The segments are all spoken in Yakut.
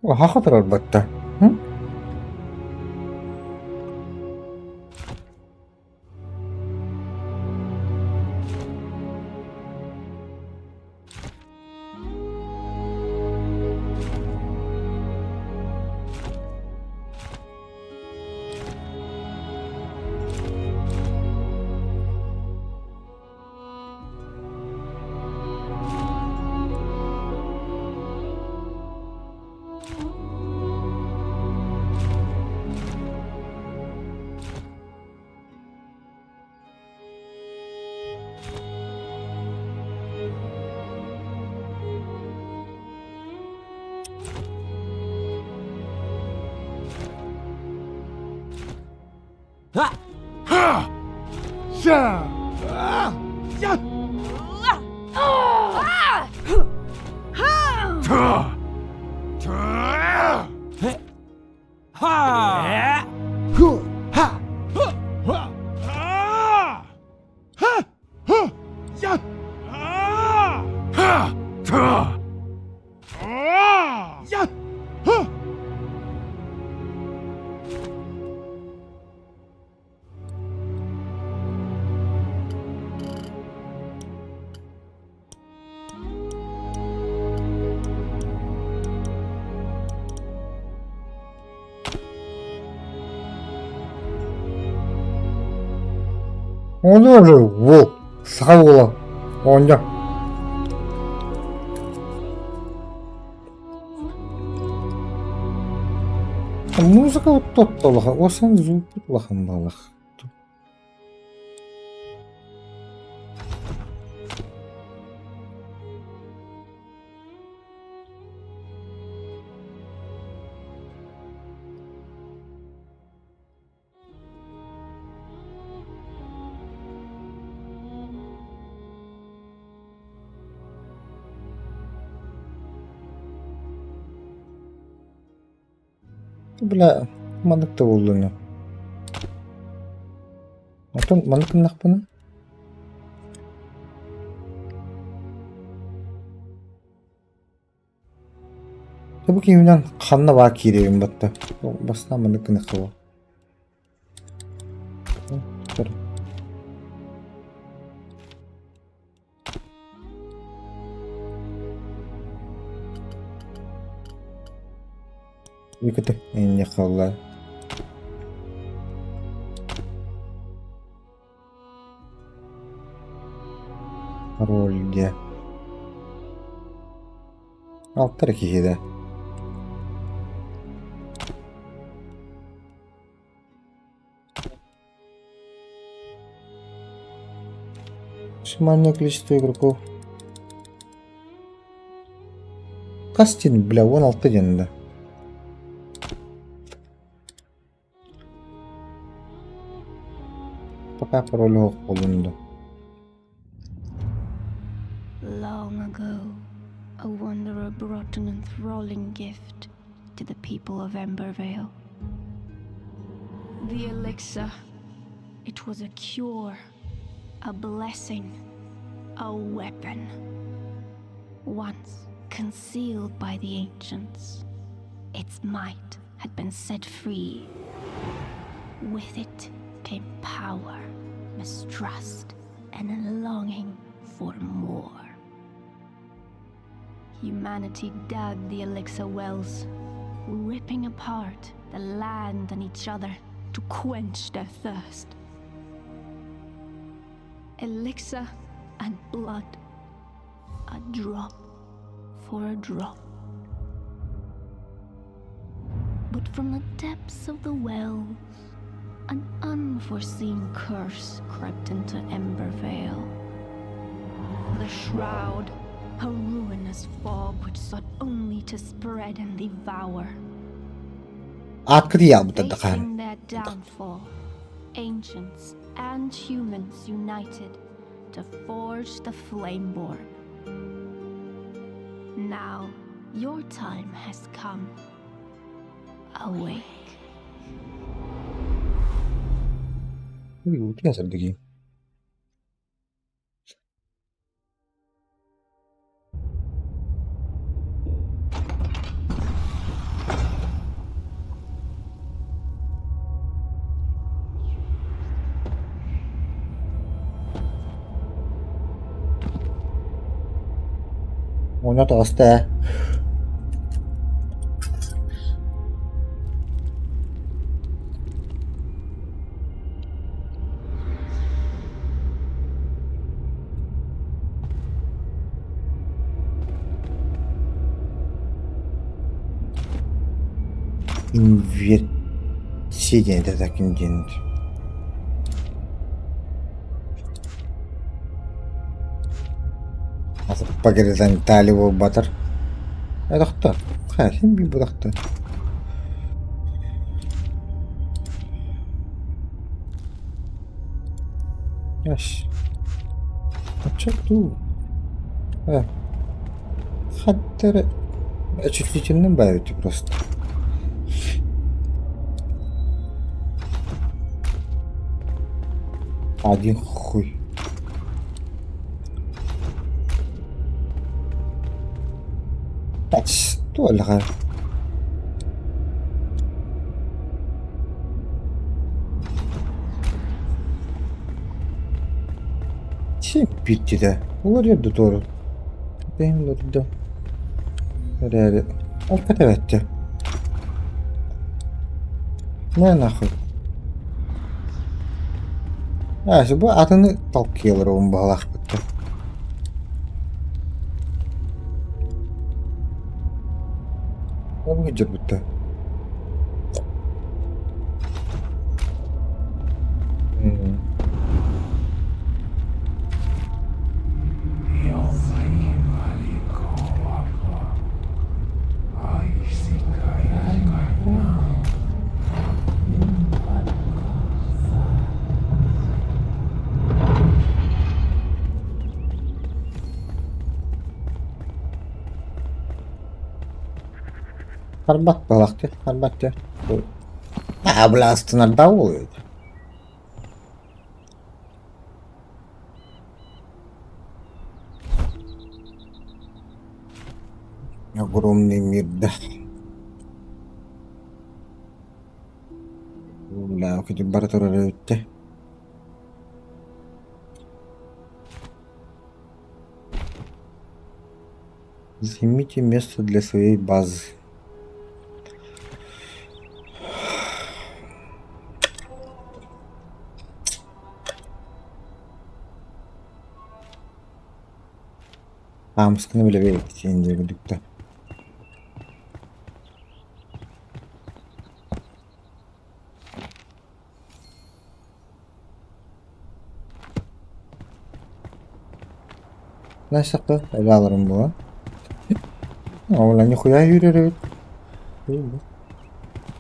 Аха турар батта. Ону эрэ уол, саха уола оонньо. Музыка оттоттолоха, осан звук улахан балах. Бля, маннык да буоллуну. Оттон маннык гыннахпына? Бу киһинэн ханна баа киирэбин батта. Бастаан маннык гыныахха буол. Виката инне халла. Пароль диэ. Алтар киһи да. Максимальное количество игроков. Кастинг, бля, 16 диэн да. Пока пароль олунду. Long ago, a wanderer brought an enthralling gift to the people of Embervale. The elixir. It was a cure, a blessing, a weapon. Once concealed by the ancients, its might had been set free. With it came power, mistrust, and a longing for more. Humanity dug the elixir wells, ripping apart the land and each other to quench their thirst. Elixir and blood, a drop for a drop. But from the depths of the wells, an unforeseen curse crept into Embervale. The shroud, a ruinous fog which sought only to spread and devour. Аткы диялбыта дахаан. Facing their downfall, ancients and humans united to forge the Flameborn. Now, your time has come. Awake. Утуйан сырдыгыы. Оҕонньор таҕыста ээ. Инверсия диэн этэ таким диэн. По горизонтали буолбатар. Эдохтор. Хайа, син биир бырахта. Яш. А чё ту? Хаттары чувствительным бавите просто. Один хуй. Туолҕа. Син биирдэ уларыйар да туору. Бэйэм уларыйда. Эрээри алта эбэттэ. На нахуй. А, бу атыны талкыйалар уон баҕалаахпыт да. Ол дьарбытта. Харбат балахты, харбат дьэ. Аа, былаастынардаах буолуо этэ. Огромный мир да. Бля, хоть бара турар эбиттэ. Займите место для своей базы. Хаамысканы билэбит диэн Настя Эбээлэрим буолан. Ола нихуя үүрэр эбит.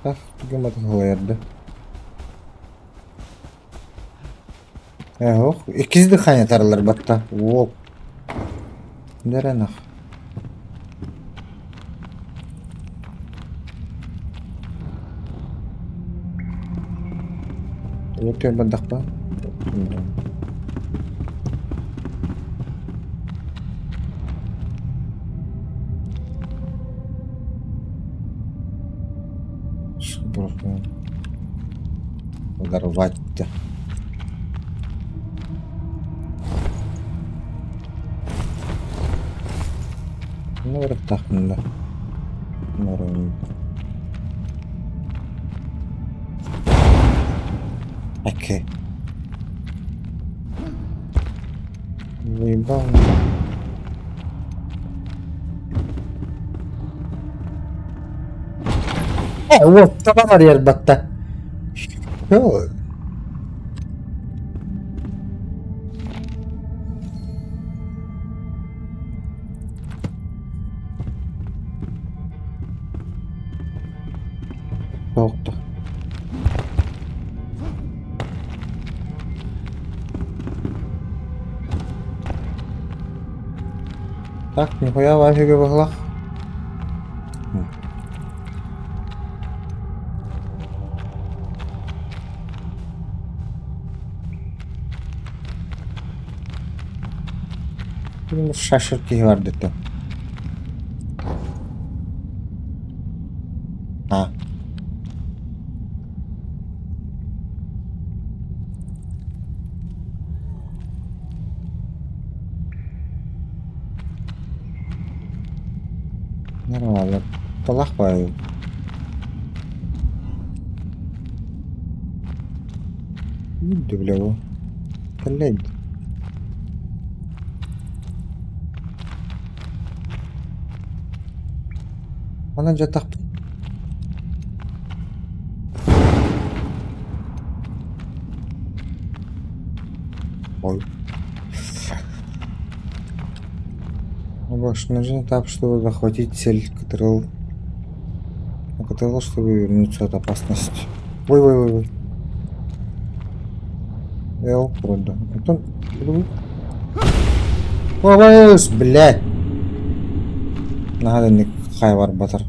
Так, гымматын һылайарда. Э, ох, иккис дыхание тарылар батта. Уол. Дэрэнах. Өтө бардахпа. Подорвать-то. Ну, барыктаахпын да. Окей. Выебал. Э, вот, табан арыйарбатта. Soğuktu. Так, нихуя вафига быһылах. Шашыр киһи бар дэтэ. А. Талах баайы. Бля бу. Кэллэй. Онон дьатахпын. Ой. Больше нужен этап, чтобы захватить цель, которого, на которого, чтобы вернуться от опасности. Ой, ой, ой, ой. Эл, правда. Потом... Ой, блядь! Наһаа да хай барбатар.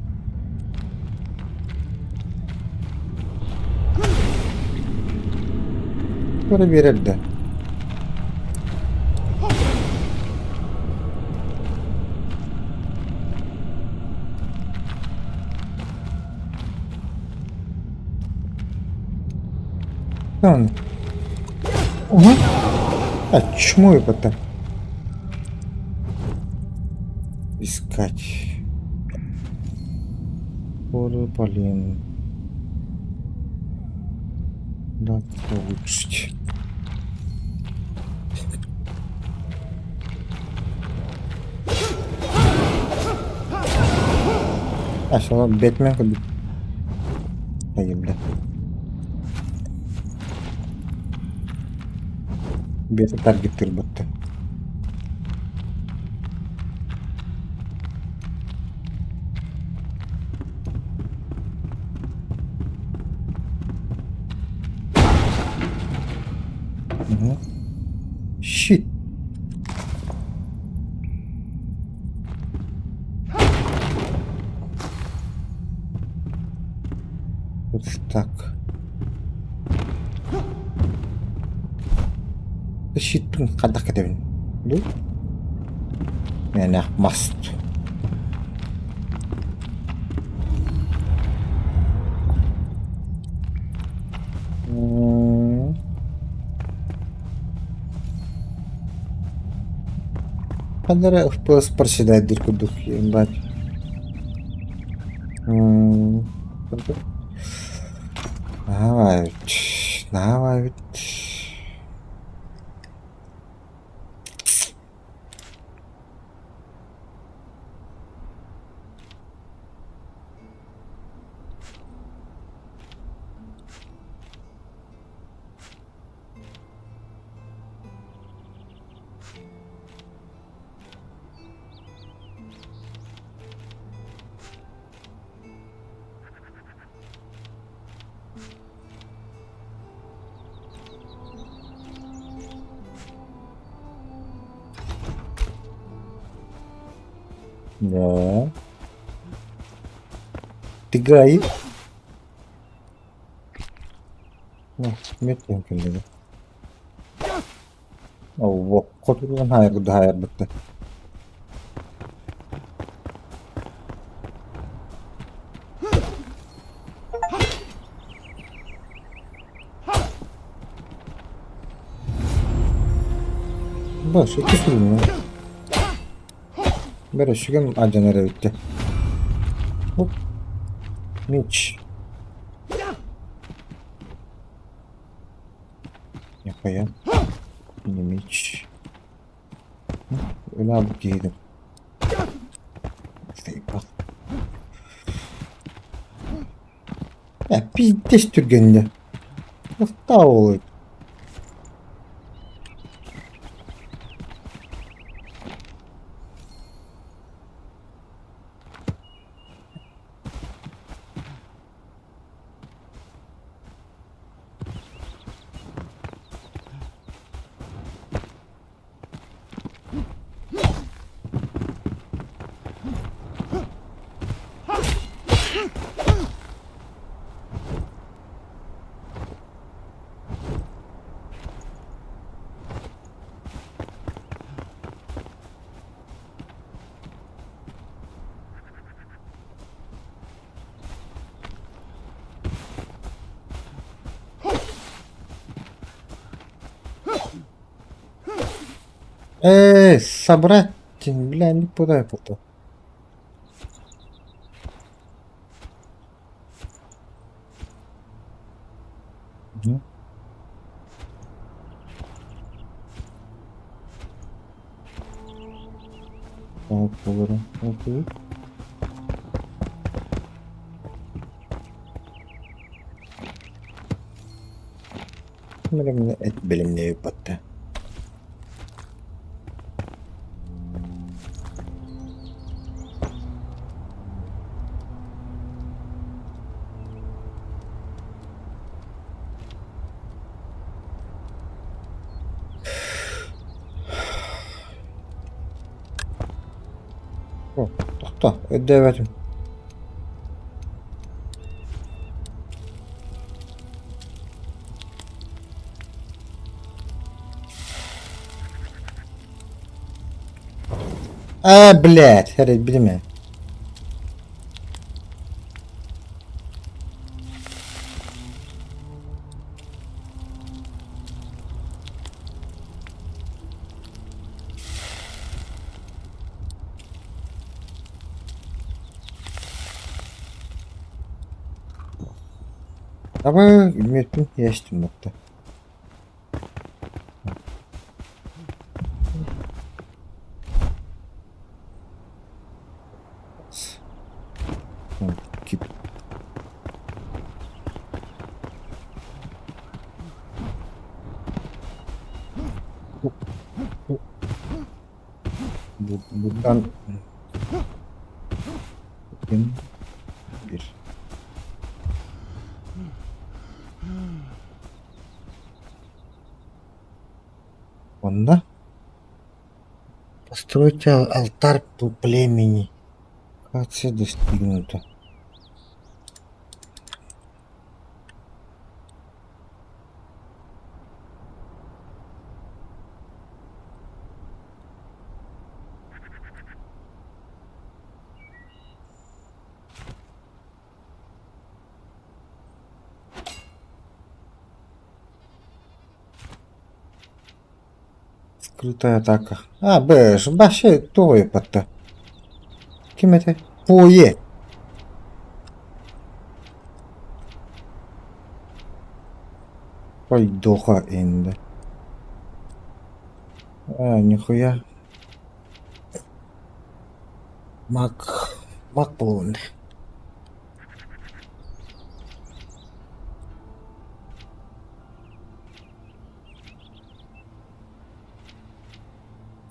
Көрө биэрэр да. Угу. А чмо это? Искать. Блин. Надо улучшить. А, все, Бэтмен как бы. Ай, бля. Бета таргет турбатта. Угу. Щит. Вот так. Щитпин хайдах кэтэбин дуу? Мээнэх маст. Ханна эрэ FPS проседайдыыр курдук ебать. Наһаа наһаа эбит. Да. Ты гай? Меткин кэллигэ. Хотугунан хаайарбыттар. Баш, икки сүрүнү. Бэрэ сүгэм алдьанар эбит Оп. Меч. Нихуя. Не меч. Өлө киһитим. Заебал. Э, пиздец түргэннэ. Устал. Эй, собрать, бля, не куда я попал. Мгм. Палкалары окей. Бэлэмҥэ эт бэлэмнээбит батта. О, тохтоо, өйдөөбөтүм. Аа, блядь, эрэйбитим ээ. Давай мүөттүн иэстим батта. Buradan bir. Онно Постройте алтарь племени. Локация достигнута. Скрытая атака. А, бэш, баше туой патта. Ким этэй? Пуе. Пойдоха инде. А, нихуя. Мак. Мак буолун.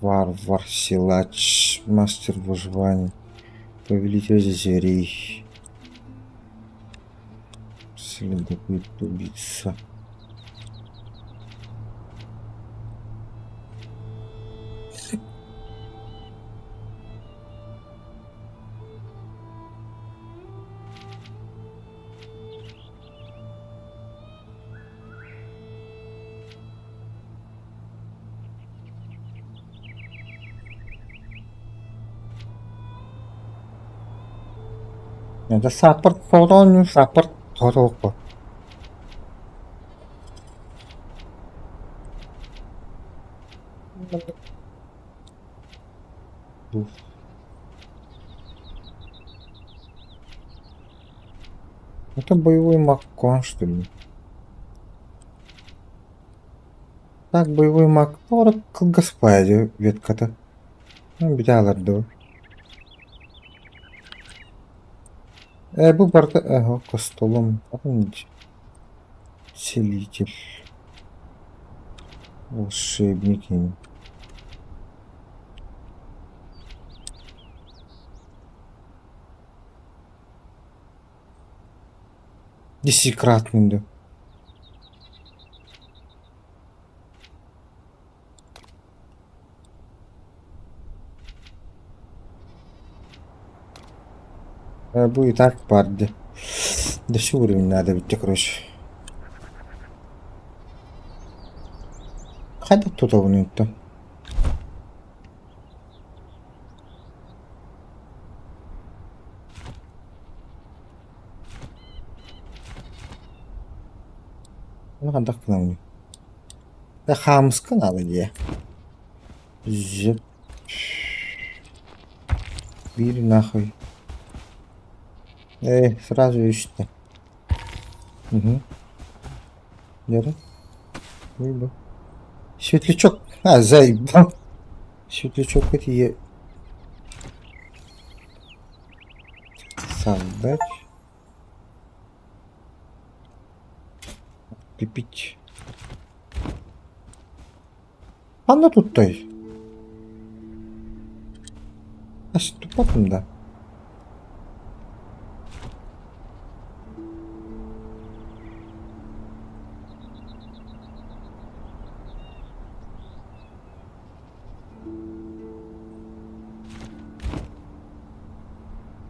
Варвар, силач, мастер выживания, повелитель зверей, следопыт, убийца. Это саппорт фотон, саппорт фотоқпа. Это боевой маккон, что ли? Так, боевой маг тоҕо кылгас баайы ветката бүтэ аалар дуо Ээ бу барыта эһэ костолум Целитель волшебник Десятикратный да. Э, бу и так баар дии. Да все уровень надо бүттэ короче. Хайдах тутабын оттон? Ону хайдах гынабыный? Э, хаамыска наада дии. Зып. Биир нахуй. Э, сразу үстэ. Угу. Дьэ эрэ. Светлячок. А, заебал. Светлячокка тиийэ создать. Купить. Ханна туттай? Ас туппатым да.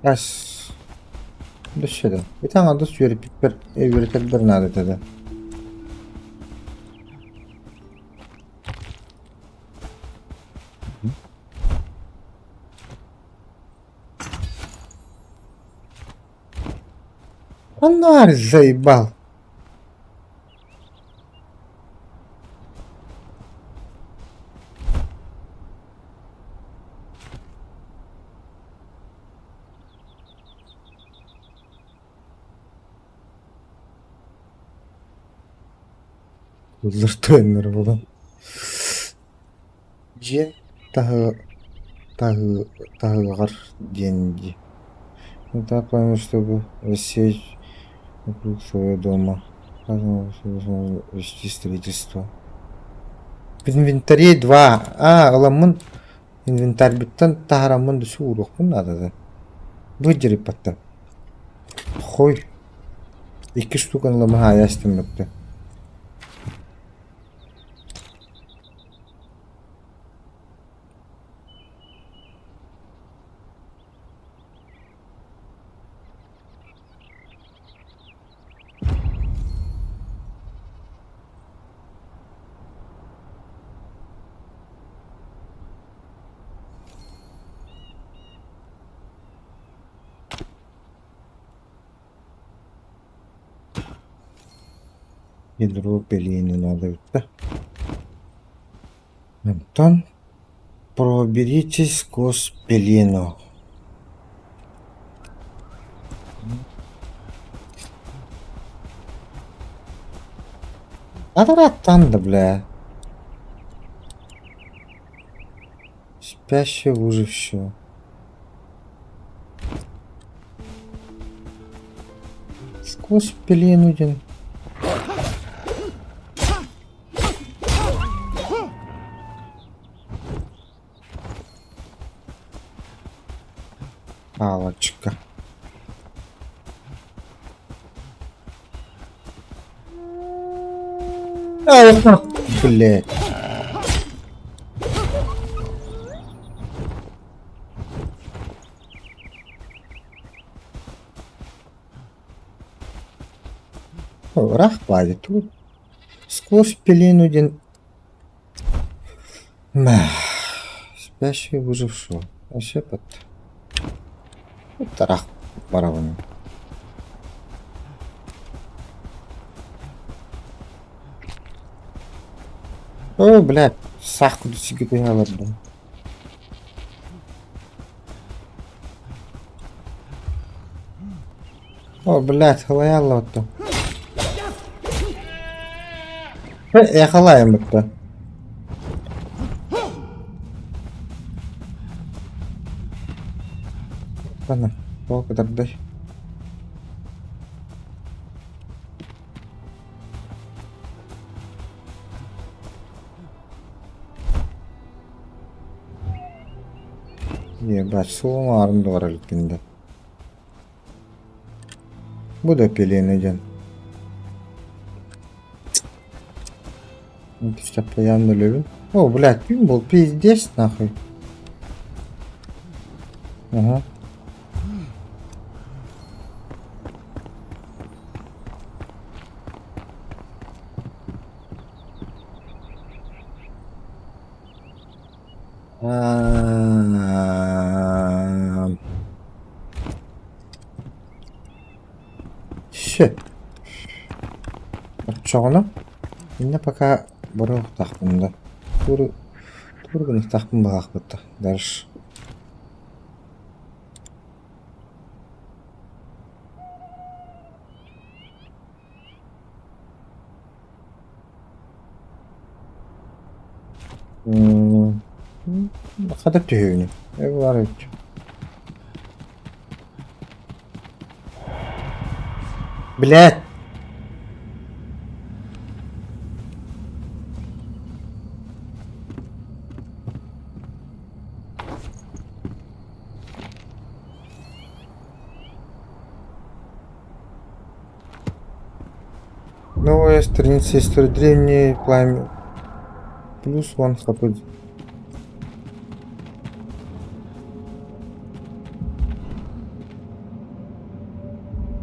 Ас Дөссө да. Ити аҥардас үөрэппиппэр үөрэтэрбэр наада этэ да. Фонарь заебал. Ыллыр тойоннор буолан Дьиэ таһыгар диэн дии. Так чтобы рассеять вокруг своего дома. Вести строительство. В инвентаре два. А, ыламмын инвентарьбыттан таһараммын да сууруохпун наада да. Выдериппаттан. Хой. Икки штуканы ыламмын хаайа астыммыттан. Ядро пелени надо да? Онтон проберитесь сквозь пелену. Атараттан да, бля. Спящий выжившего. Сквозь пелену диэн. Палочка. Блядь. Ыраах баайы тугу Сквозь пелену диэн Спящий выжившего. Вообще под Тарах барабын. О, блядь, сах курдук сигитэ олордум. О, блядь, халайаллаатта. Э, халайым бытта. Ладно, тоҕо кытардай. Ебать, суолаарын дуора иликкин да. Бу да пелена диэн. Постоянно любим. О, блядь, пинбол, пиздец нахуй. Ага. Все. Оччоҕуна иннэ пока барыахтаахпын да тугу тугу гыныахтаахпын баҕаахпыт да дальше. Хата түһүөнү. Бар эбит. Блядь! Новая страница истории древнее пламя. Плюс вон хапы.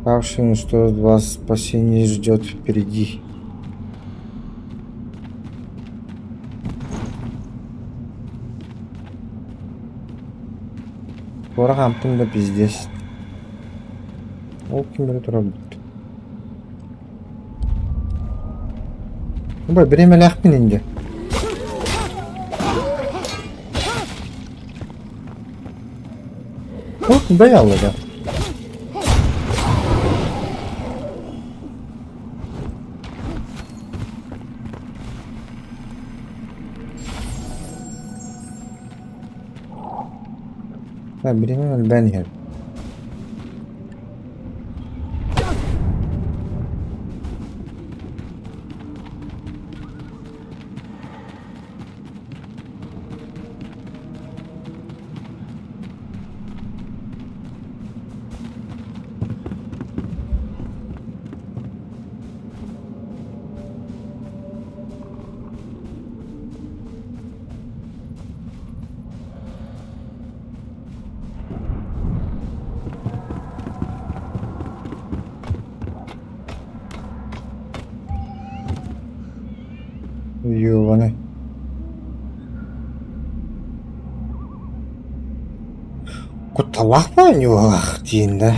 Павшим, что вас спасение ждет впереди. Туора хаамтым да пиздец. Ол ким эрэ турар Бу бириэмэлээхпин инде. О, да. Бириэмэм элбээн иһэр. Ёбаный. Кутталлаах баанньуолах диин да.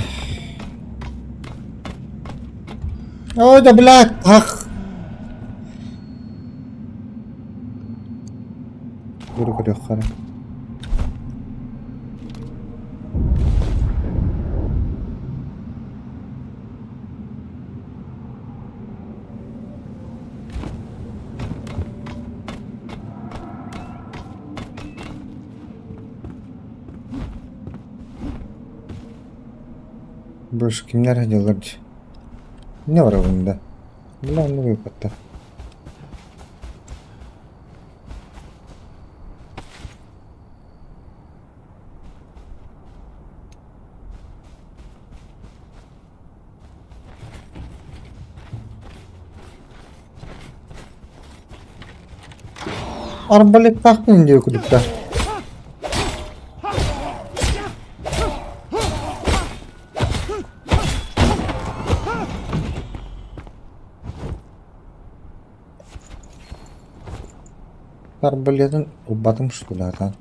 Ой да блядь, ах! Көрө көрүөххэ эрэ. Больше кимнэр дьыллар дии. Не барабын да. Бля, оннук ыыппаттар. Арбалеттаахпын диye кудукта. Арбалетын ылбатым что ли атаан.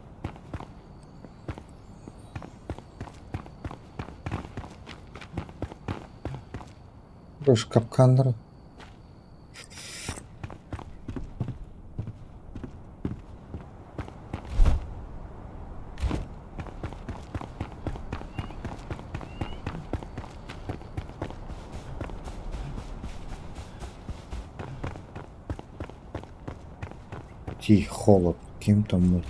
Больше капканнар. Тихий холод. Ким там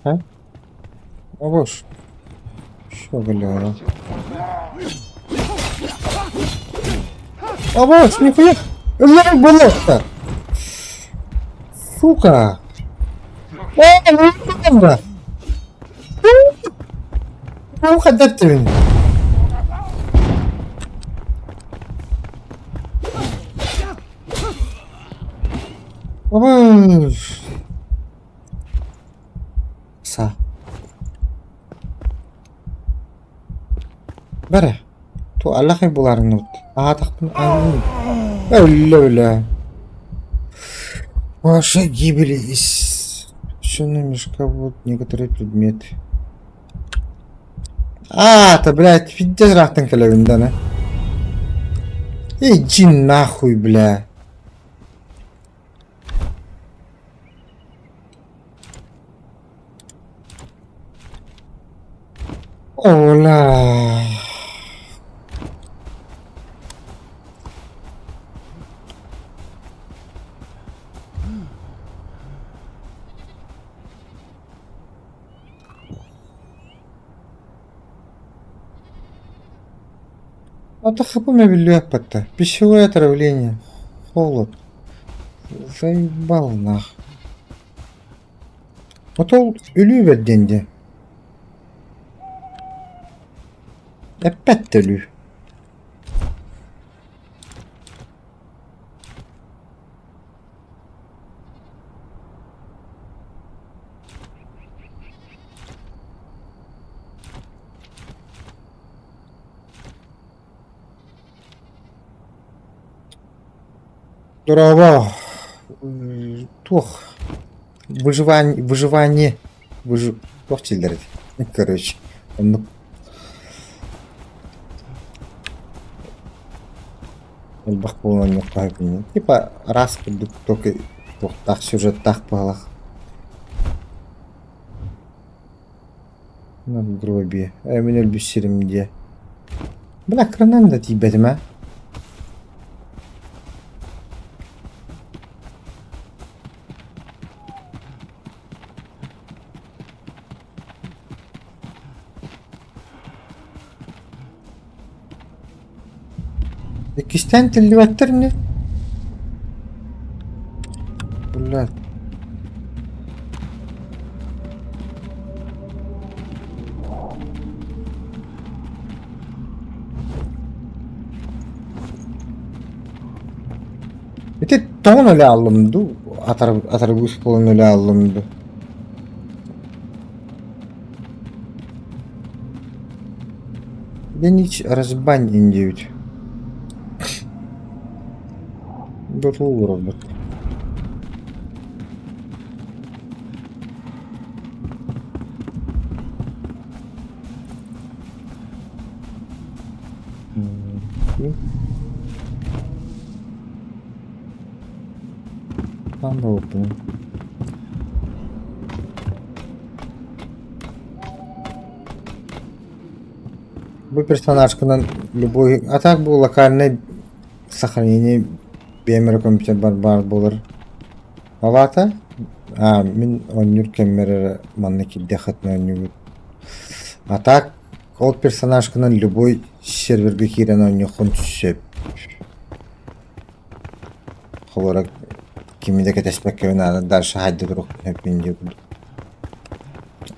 А? Обош. Что, бля? Обош, нихуя! Бля, болото! Сука! О, ну, Ну, хадаттын. Обош. Са. Бара. Ту аллахай буларыныбыт. Аатахпын аанын. Өллө өлө. Ваша гибель из мешка будут некоторые предметы. Аата, блядь, пиздец ыраахтан кэлэбин да, аны. Иди нахуй, бля. Ола. Ата хапым эбиллибэт Пищевое отравление. Холод. Заебал нах. Отол өлүү бэрдиэн дии. Эппэт да өлүү. Дорообо, туох выживание выживание туох дииллэр этэй короче оннук элбэх буолан оннук типа раз курдук только туохтаах сюжеттаах быһалаах Надгробие. Мин өлбүт сирим диэ. Бля, кыранан да тиийбэтим ээ. Иккистээн тиллибэттэр ини. Блядь. Ити тоҕон өлө ааллым дуу, атарбыыс буолан өлө ааллым дуу? Ленич разбань диэбит. Дотулуурбут. Там был. Бу персонажканан любой... А так бу локальнай сохранение биэмэрэ компьютербар баар буолар. Ол аата а, мин оонньуур кэммэр эрэ манна киирдэххитинэ оонньуубут. А так ол персонажканан любой сервергэ киирэн оонньуоххун сөп. Холобура кими да кэтэспэккэбин ааны дальше хайда туруохпун сөппүн диир курдук.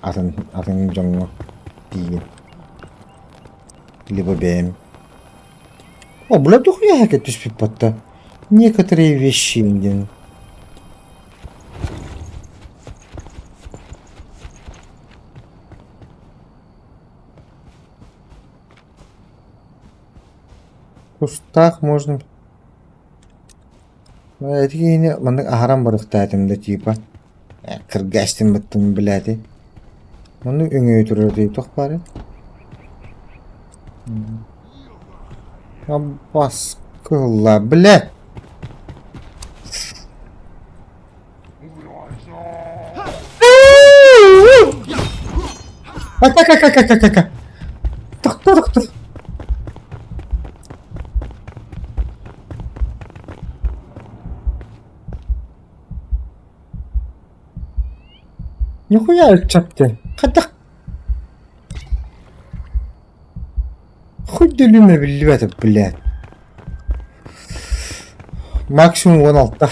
Атын атын дьоҥҥо тиийэн. Либо бэйэм. О, бля, дохуя түспүт батта. Некоторые вещи диэн. Кустаах можно Ити киһини маннык аһаран барыахтаатым да типа кыргаастым баттым билээти. Маннык өҥөйө турар дии туох баарый? Аббас кыһылла бля! Ака-ка-ка-ка-ка-ка! Тохтоо тохтоо! Нихуя ыччат Хайдах Хоть өлүмэ биллибэт блядь. Максимум 16.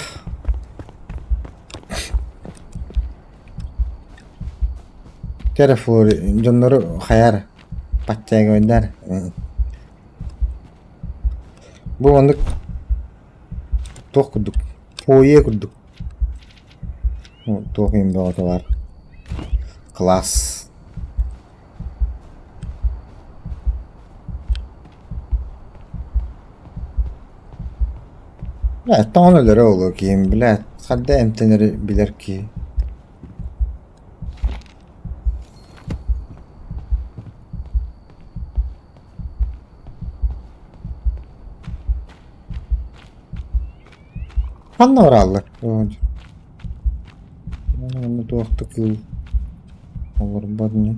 Carrefour дьоннору хайар подтягивайдар. Бу оннук туох курдук фойе курдук туох иһин бөҕөтө баар класс. Блядь, тоҕон өлөрө буолуо киһим, блядь, ханна эмтэнэри билэр киһи. Ханна бараллар? Онно туох да кыыл олорбот ини.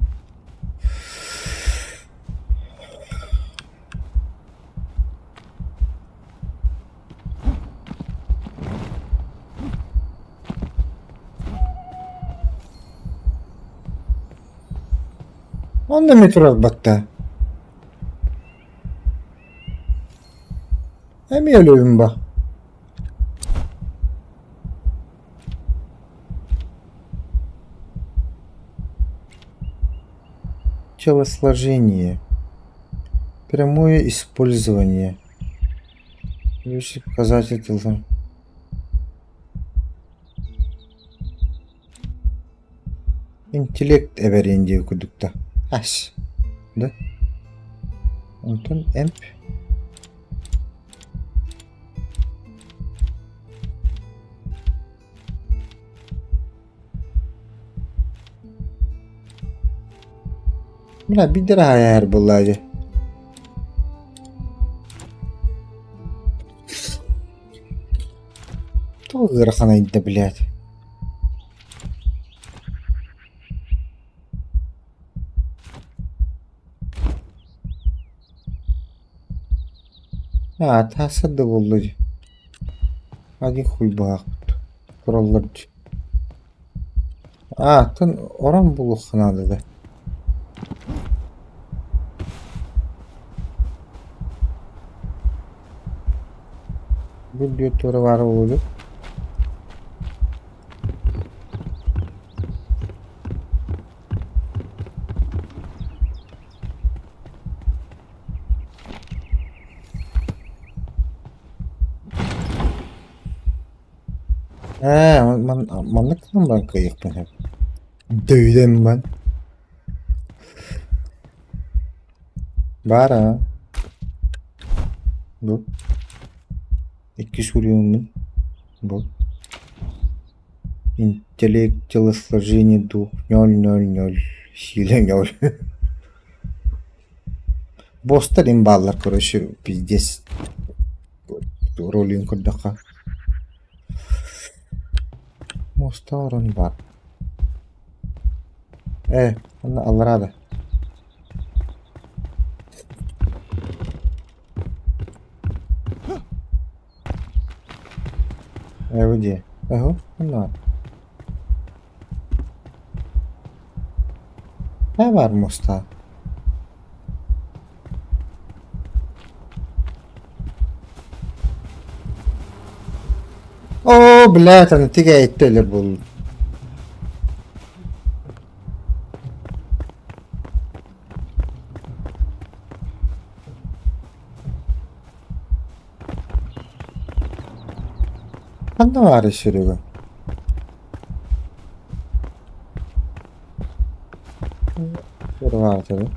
Онно эмиэ турарбат да. Эмиэ өлөбүн ба. Телосложение. Прямое использование. Высший показатель тела. Интеллект эбэриэн диэки курдук да. Ас. Да? Онтон эмп. Бля, биир аһайар буоллаа дии. Тоҕо ыараханай да, блядь. Аа, таасар да буолла дии. Один хуй баахпыт. Тураллар дии. Аа, оттон орон булуохха наада да. Бу бүөт туора баара буолуо дуо? Ээ, маннык гынан баран кыайыахпын сөп. Дөйдөн бан. Баар аа. Бу. Иккис уровень бу. Интеллект, телосложение, дух 0-0-0, сила 0. Босстар им бааллар, короче, пиздец. Ролин көрдөххө. Муоста орон баар. Ээ, онно аллараа да. Ээ, бу дьиэ. Эһу, онно баар. Ээ баар муоста. Оо, блядь, аны тигээйттэ өлөр буоллум. Ханна баарый Серега? Баары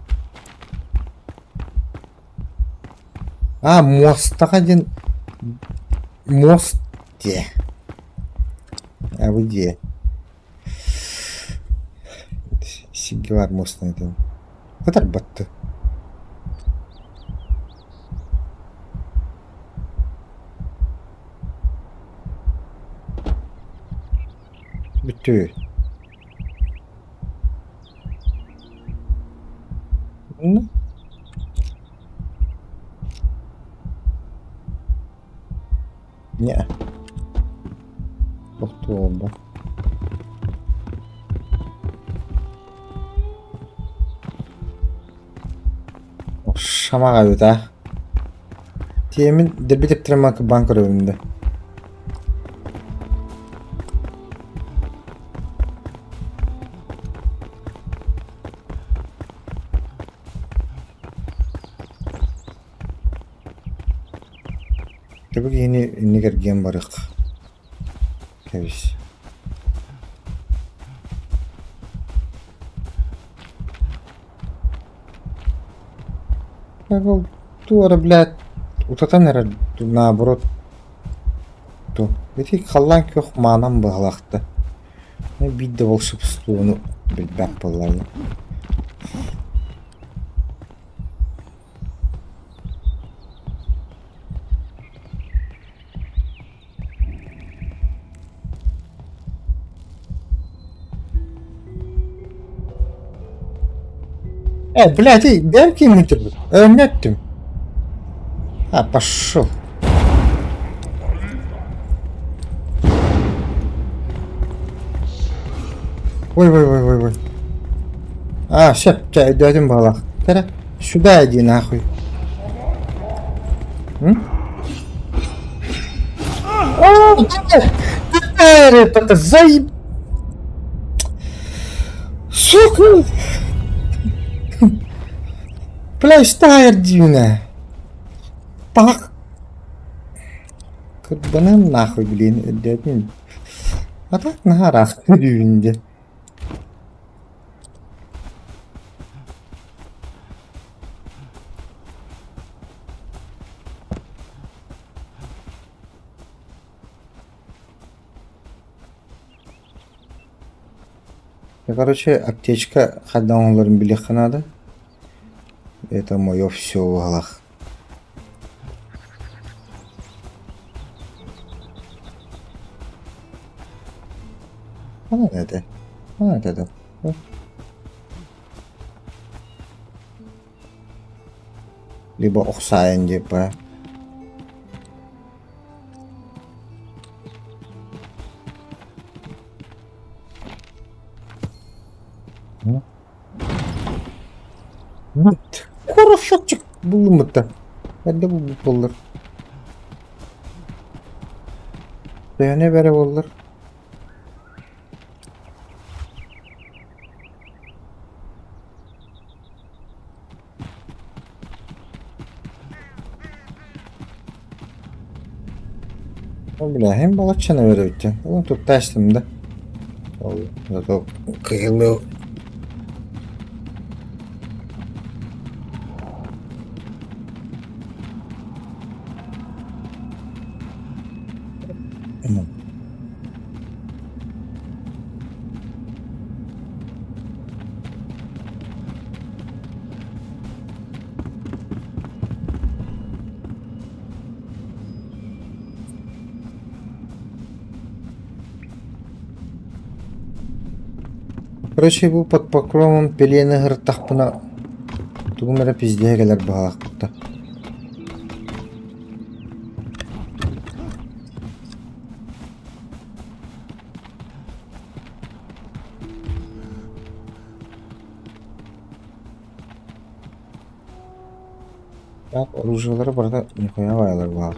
А, муостаҕа диэн муос диэ. А бу дьиэ. Сиргэ баар муостаны этэн. Кытарбатты. Бүттүбүт. Ну? Не. Тохтуолба. Шамаға эбит аа. Тиэмин дэлби тэптэрэн кырбаан көрөбүн да. Төбө киһини инник эргийэн барыах. Кэбис. Туора, блядь, утатан эрэр, наоборот. Волшебство. Ити халлаан күөх маанан быһалаахта. Биир да волшебствону билбэт буоллаҕым. Блядь, эй, дай кинуть Өннөттүм. А, пошел. Ой, ой, ой, ой, ой. А, все, өйдөөтүм баҕалаах. Кэрэ, сюда иди нахуй. М? О, это заеб... Сука! Бля, штайр дьиҥэ. Пах. Кырбанан нахуй, блин, өйдөөтүм. А так наһаа ыраах үүн дьэ. Короче, аптечка хайдах оҥоһулларын билиэххэ наада. Это мое все уолах. Ханан этэ? Ханан этэ Либо охсаайын диэппэ. Хорошочек буллуммута. Эрдэ булбут буоллар. Төһөнө бэрэ буоллар. Ол билэһин балаччаны бэрэ Ол туттаачтым да. Ол зато кыһылы Короче, бу под покровом пелены ыһыртахпына тугум эрэ пиздеһэ кэлэр быһалаахпыт Так, оружиелара барыта нихуя баайалар баар.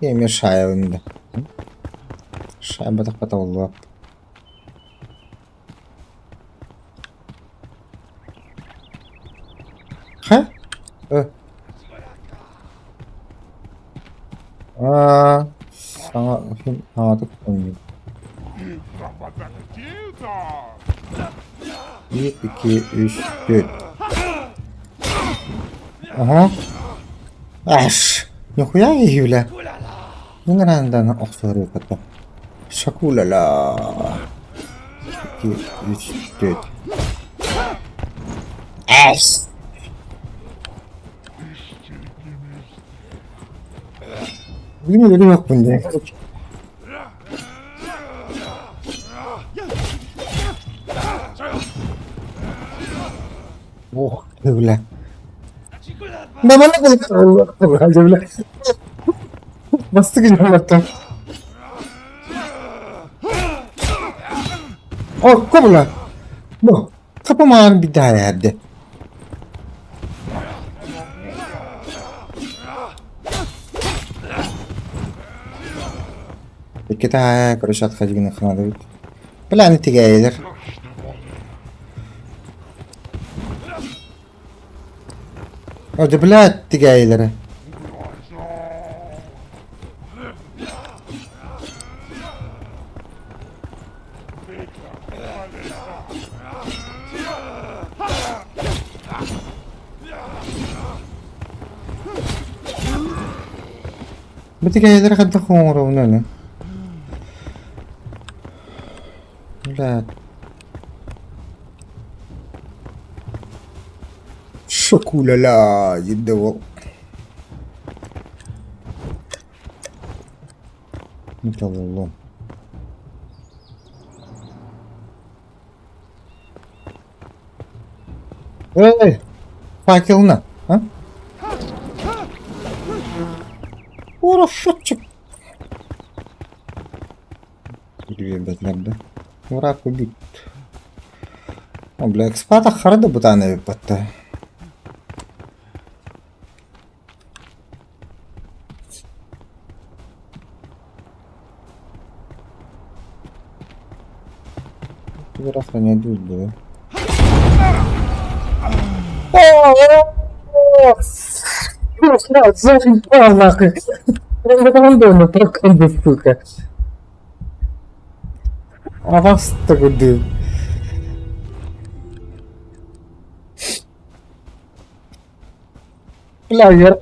Эмиэ шаайабын да. Шаайбатахха табыллыбат. Ха? Аа, саҥа саҥатык оонньуур. Биир, икки, үс, түөрт. Аһа. Аш! Нихуя киһи бля. Мин ыраандан охсуһар Шакулала. Икки, үс, түөрт. Ас! Билим өлүмэкпин диэн. Ох, бля. Бля. Бастык дьоннортон. Окко бля. Бу. Хапамаан бидаарэрде. Иккитэ короче отходигин ханадыбыт. Бля, тигээйилэр. О, да блядь, тигээйилэрэ. Бу тикэйэлэри хайдах оҥоробун аны? Бля. Шокуляля, диде ол. Металлолом. Эй, факелна, а? Хорошочек. Билбэтилэр да. Враг убит. О, бля, экспата хара да бутаана эбиппатта. Охраняют да. Заебал нахуй. Сука. А вас так дым. Бля, я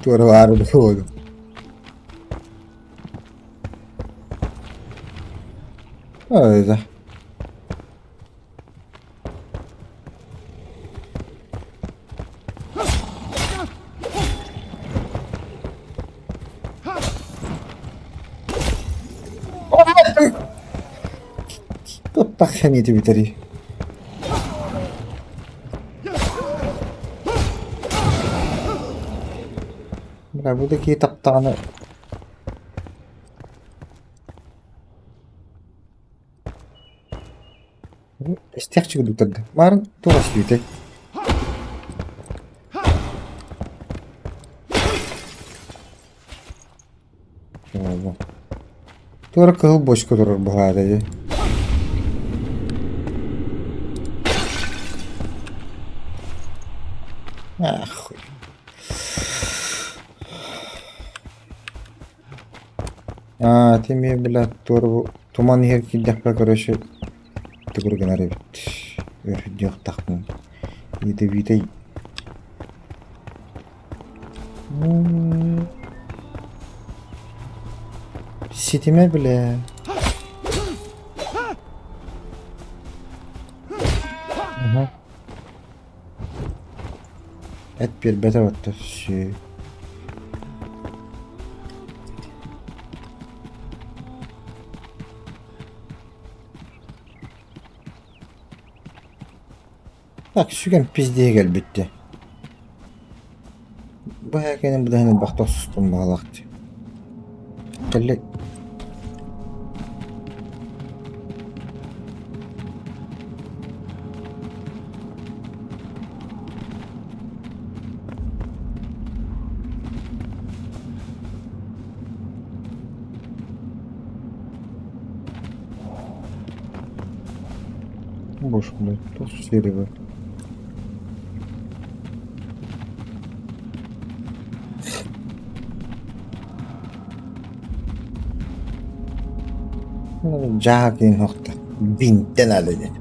Туора баар Öyle. Туттах сэниэтэ бүтэрий. Бля, бу да киһи таптаҕына Истиэхчэ курдуктар Маарын туох истибитэй? Туора кыһыл бочка турар быһаата дии. Ах. Аа, ити эмиэ бля туора бу туман иһэр киирдэхпинэ короче төгүр гынар эбит. Өрүһүйдүөхтахпын. Ядовитай. Ситимэ бля. Ага. Эт биэрбэтэ батта сү. Так, сүгэн пиздиэ кэлбит дии. Бу һээкэни быдаһын элбэхтэ охсустум баҕалаах дии. Кэллэ Боже, блядь, туох сиэри Дьааһык нохта бинтэн алы диэн.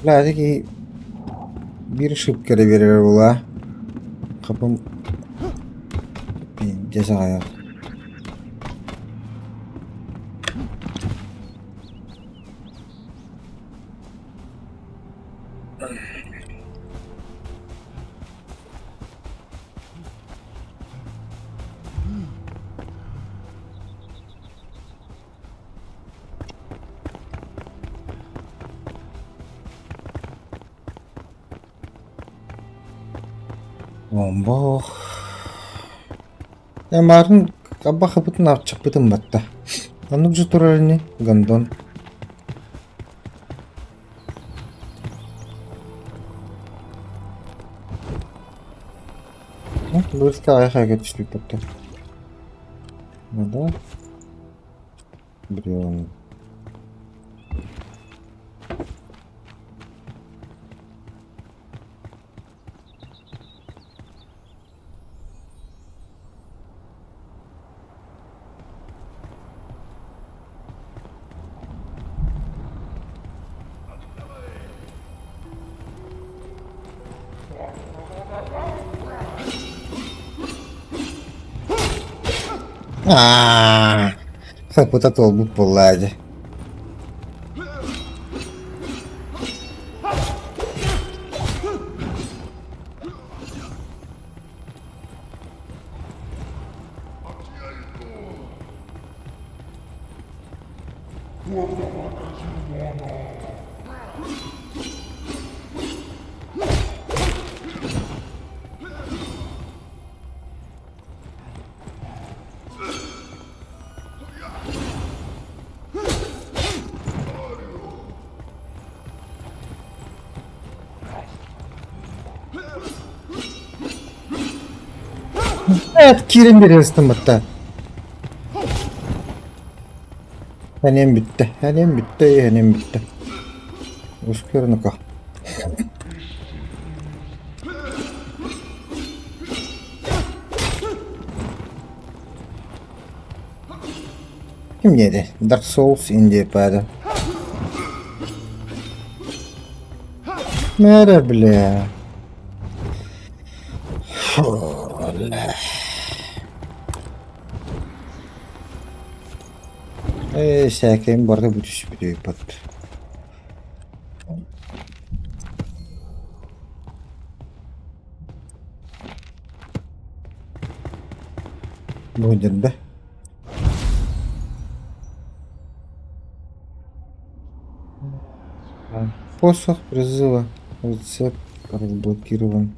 Бля, ити биир ошибка эрэ биэрэр буолаа. Хапым пиздец аҕайах. Омбох. Эмаарын аббахыбытын арчыппытын батта. Оннук же турар ини, гондон. Бырска айха кетишпит бапта. Да. Бревна. Аа, хапыта туолбут буоллаа дьэ. Эт киирэн биэристим батта. Эниэм бүттэ, эниэм бүттэ, эниэм бүттэ. Ускорнука. Ким диэтэ? Dark Souls Indie пада. Мэрэ, бля. Фу, бля. Ээ, сээкэйим барыта бүтүспүтүй бат. Бу да. Посох призыва. Рецепт разблокирован.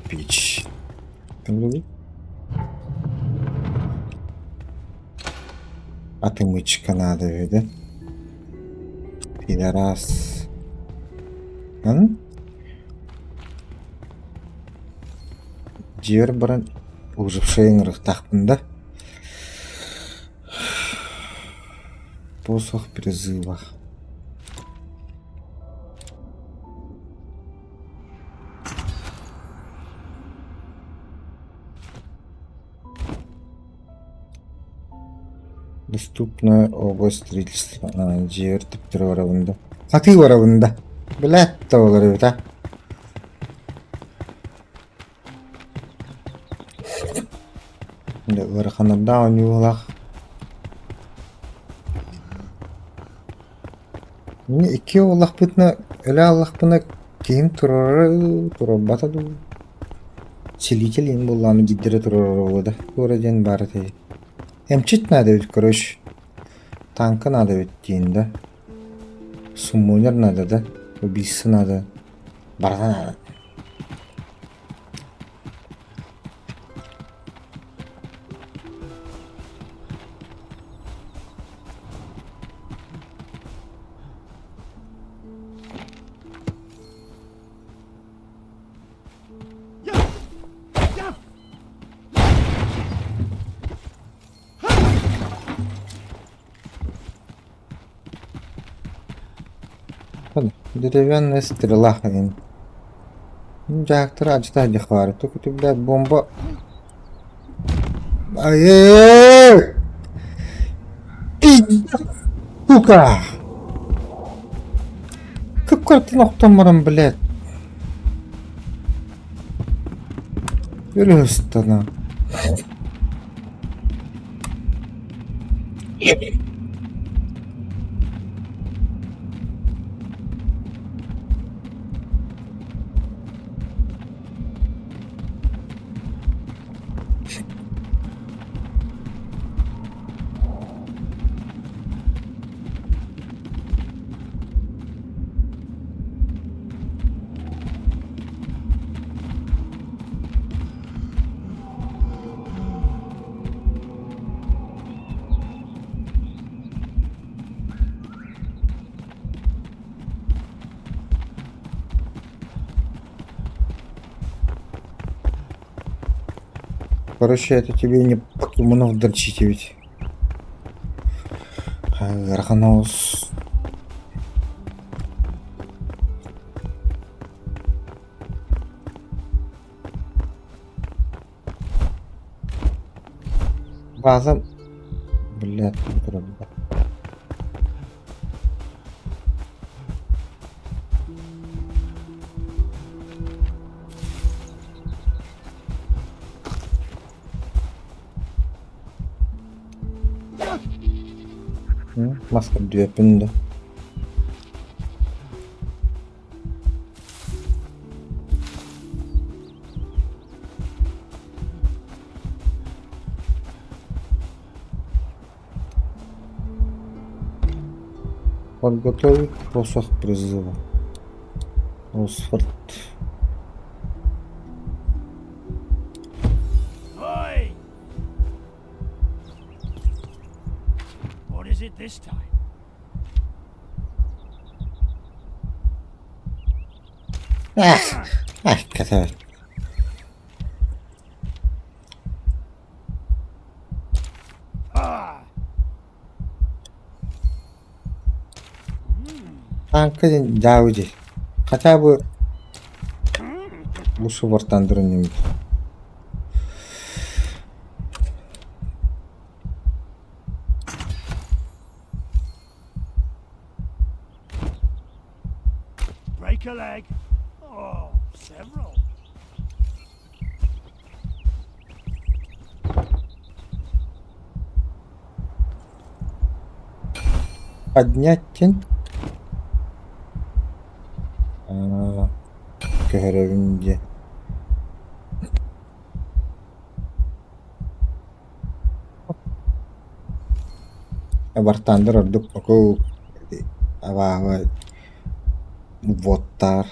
Печь. Отмычка надо, да? Пидорас. М? Дьиэбэр баран ужившай ыҥырыктаахпын да. Посох призыва. Доступная область строительства. Дьиэбэр төптөрү барабын да. Хатыы барабын да. Блядь, да буолар эбит а. Ыараханнардаах оонньуулаах. Мин икки уоллахпытына, өлө ааллахпына киһим туруорара туруорбата дуу. Целитель иһин буоллаҕына биирдэрэ туруорара буолуо да. Туора диэн баар этэ. Эмчит наада эбит, короче. Танка наада эбит диэн да. Суммонер надо да. Убийца надо. Барыта надо. Деревянная стрела диэн. Дьаактар адьата дьахвары. Только блядь, бомба. Ай-яй-яй! Сука! Кып-кыратын охтон баран, блядь. Өлөстана. Короче, это тебе не покемонов дрочить ведь. Ыарахан оҕус. База, блядь, Мас көрдүөппүн да. Подготовить посох призыва. Осфорд. Oi! What is it this time? Эх, эх, кэтэ. Ah! Тааҥка диэн дьаабы дии. Хотя бы бу субартан дурунньуммут. Break a leg. Oh, several. Поднять тень. Аа, көһөрөбүн дии. Бартаандар ордук окул абааһы вводтаар.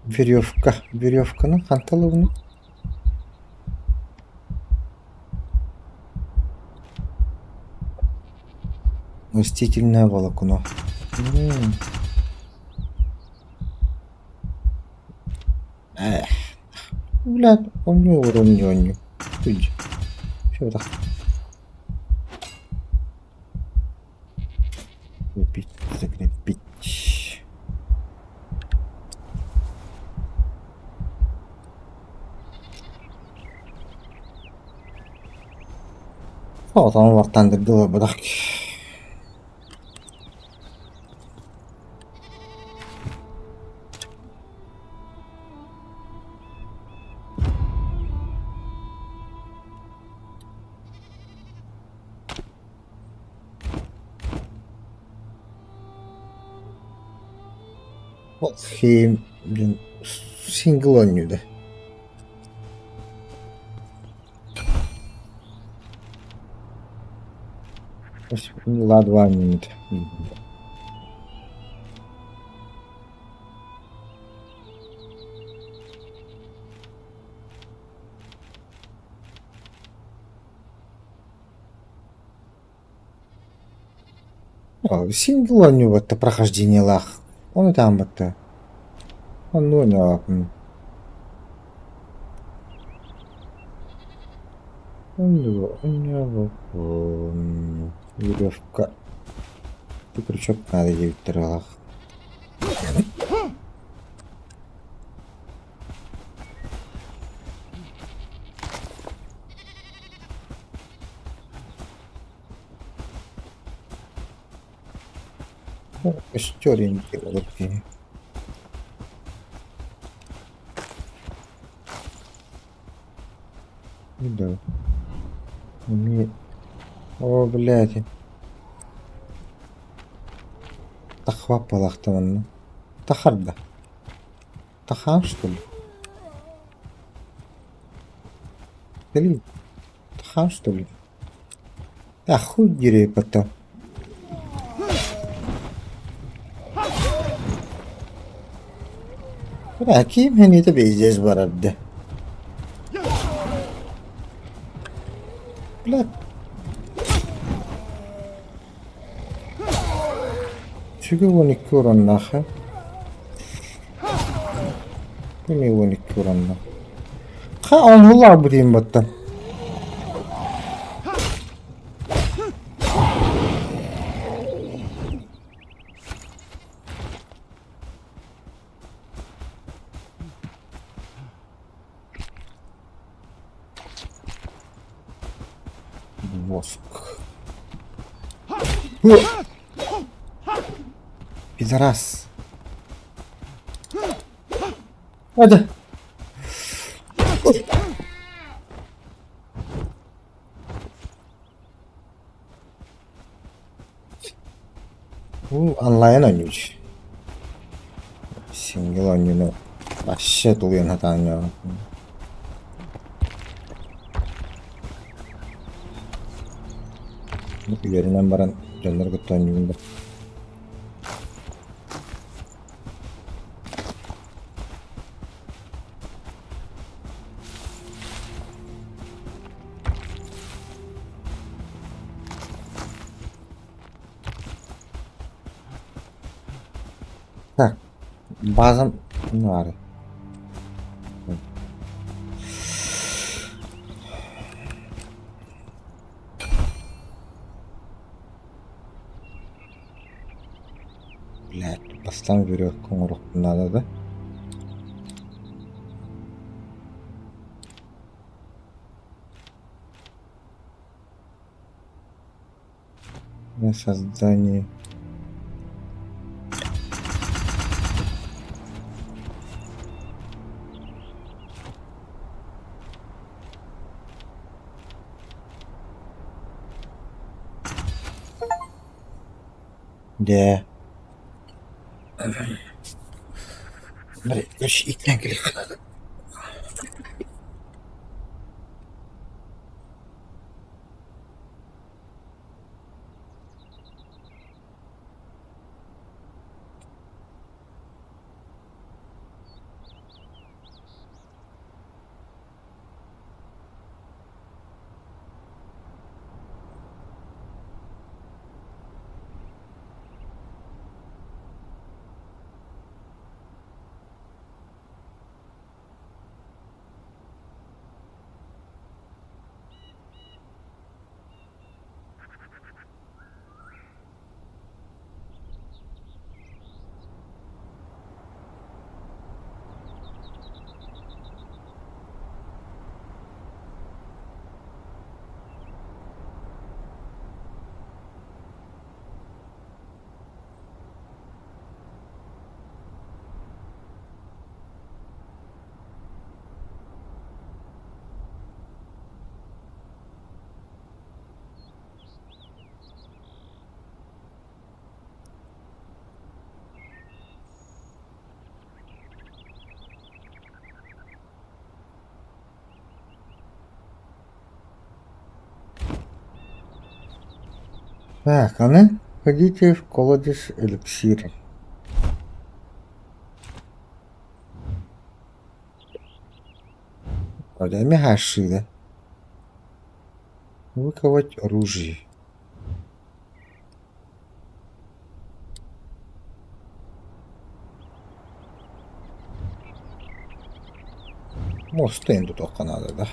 Веревка. Веревканы хантан ылабыный? Растительное волокно. М. Эх, блядь, оонньуу оонньуу оонньуу. Все так. Закрепить, закрепить. Оҕотоҕун уоттаан ылбатах. Ол диэн сингл оонньуута. Ла-два минуты. Сингл оонньуубатта прохождениелаах. Ону таамматта. Оннук оонньообоппун. Оннук оонньообоппун. Веревка. Крючок надо диэбиттэр алах. Өстөр инки киһи. Да. Умеет. О, блядь. Тахваппалахтаманна. Тахарда. Тахан, что ли? Или тахан, что ли? А хуй дери потом. Бля, ким это пиздец барарда. Бля. Үчүгэй 12 ураннаах ээ. Эмиэ 12 ураннаах. Ха оҥоһуллаабыт диэн баттан. Воск. Пидорас. Hadi. Бу онлайн оонньуур. Сингл оонньууну вообще тулуйан сатаан оонньообоппун. Үөрэнэн баран дьоннору кытта оонньуубун да. Так, базам баар. Блядь, бастаан веревка оҥоруохпун наада да. На создание. Дьэ. Иттэн кэлиэххэ. Так, а ну, ходите в колодец эликсира. Эмиэ Выковать оружие. Мосту тутуохха наада да.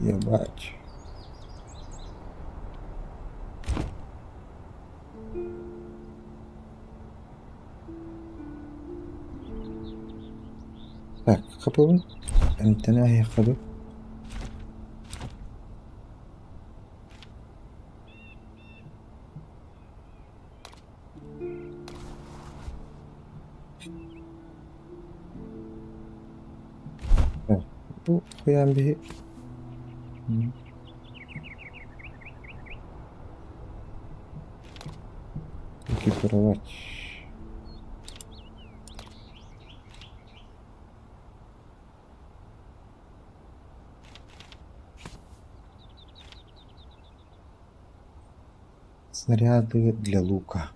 Ебать. Так, хапылын эмтэнэ аһыахха дуу. Бу хуйаан биһи Экипировать. Снаряды для лука.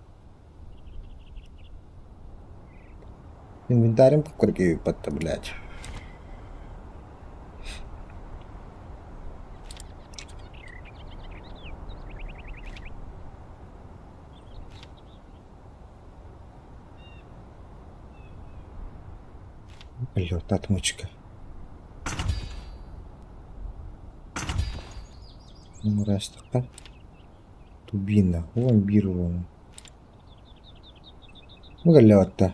Инвентарем курки блядь. Блядь, отмычка. Мурастахха Тубина. Уон биир уону. Бу кэллэҕиттэ.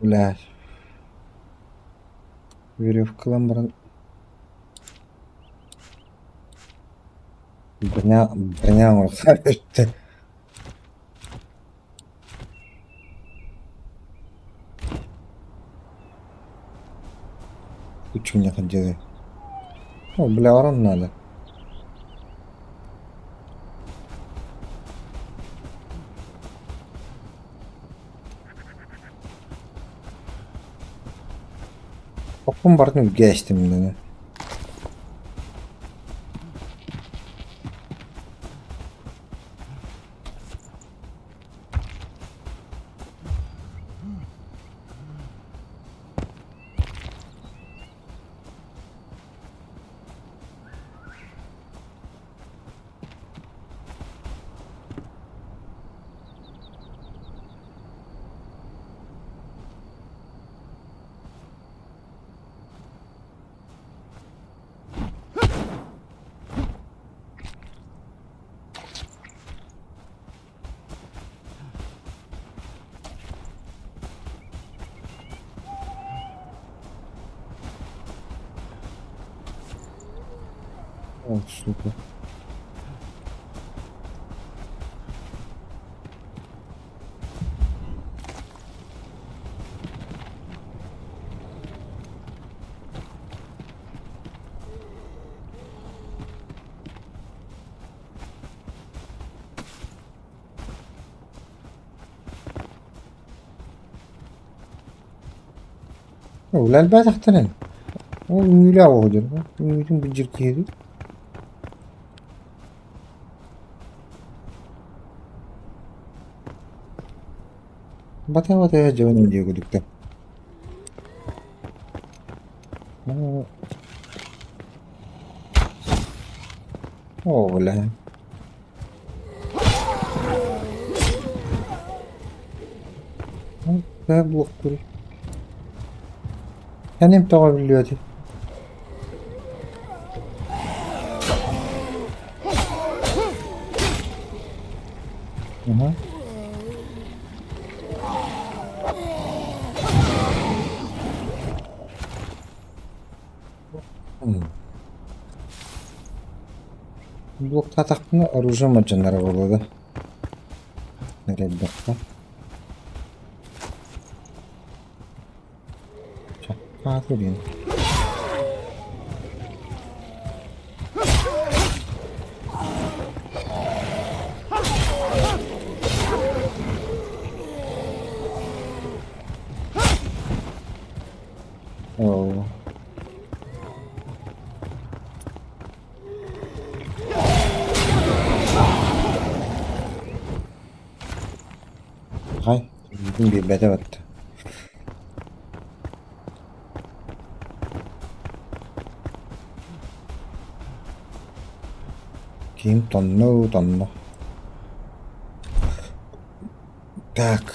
Блядь. Веревка ылан баран броня броня оҥороххо өттө. Кучу делай. О, бля, орон надо. Оппун барытын үргэ эстим дэнэ. О, сука. Үлэлбэтэхтэрин. Ол үҥүүлээх оҕо дьон. Үҥүүтүн билдьир киһи дуу. Бата-бата дьон диye курдуктар. О, бля. Блок Эн тоҕо биллибэтий? Угу. Блоктаатахпына оружие мадьыннара буолуо да. Эрэйдэххэ. Чаккааты диэн. Оо. Хай, бүгүн биэрбэтэ батта. Ким тонну тонно. Так.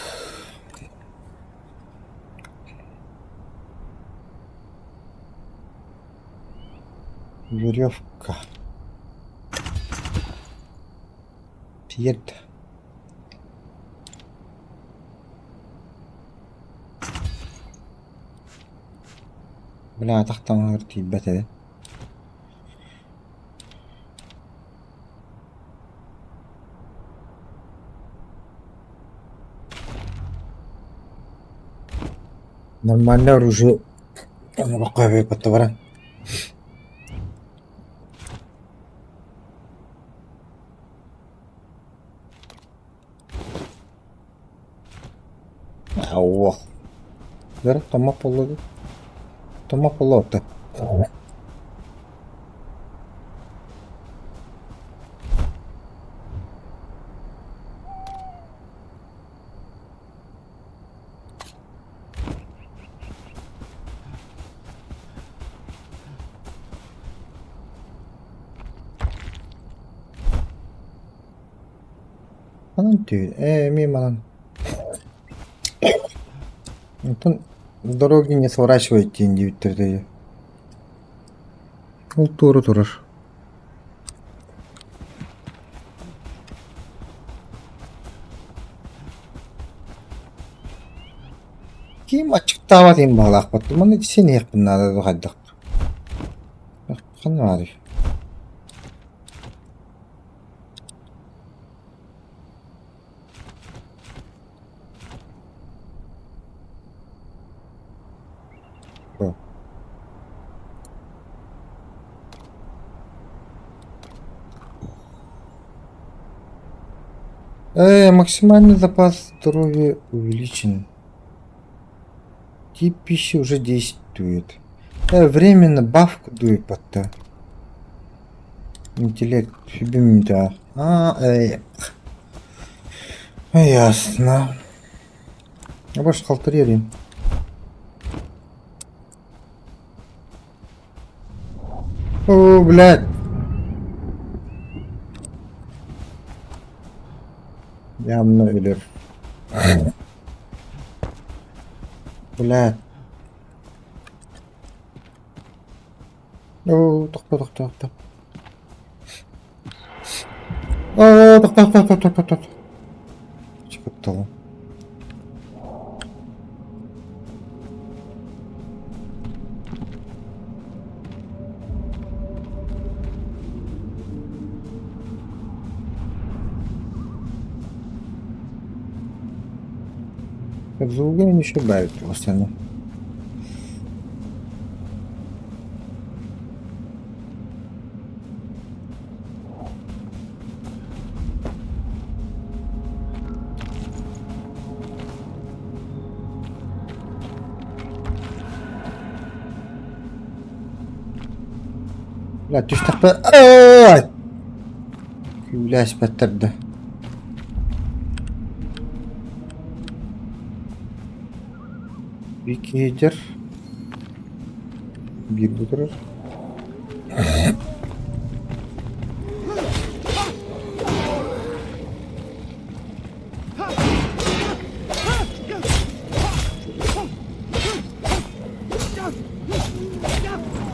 Веревка. Тиэрт. Бля, атах таҥаһыгар тиийбэт ээ. Нормальное оружие оҥоруохха баран. Уох. Бэр, томмох буолла дуу? Томмох буолла оттон. Манан түүн, ээ эмиэ манан. Онтон дороги не сворачивайте диэн диэбиттэр дии. Ол туора турар. Ким аччыктаабат иһин баҕалаахпат. Манна син иһиэхпин наада дуу хайдах. Ханна баарый? Максимальный запас здоровья увеличен. Тип пищи уже действует. Временно баф дуйпатта. Интеллект сүбүм А, ясно. Баш қалтырерин. О, блядь. Явно өлөр. Блядь. Оо, тохто, тохто, тохто. Оо, тохто, тохто, тохто, тохто. Чыкытталым. Звуга еще бавит постоянно. Бля, түстэхпэ ай Күүлээспэттэр да. Викидер биир бу турар.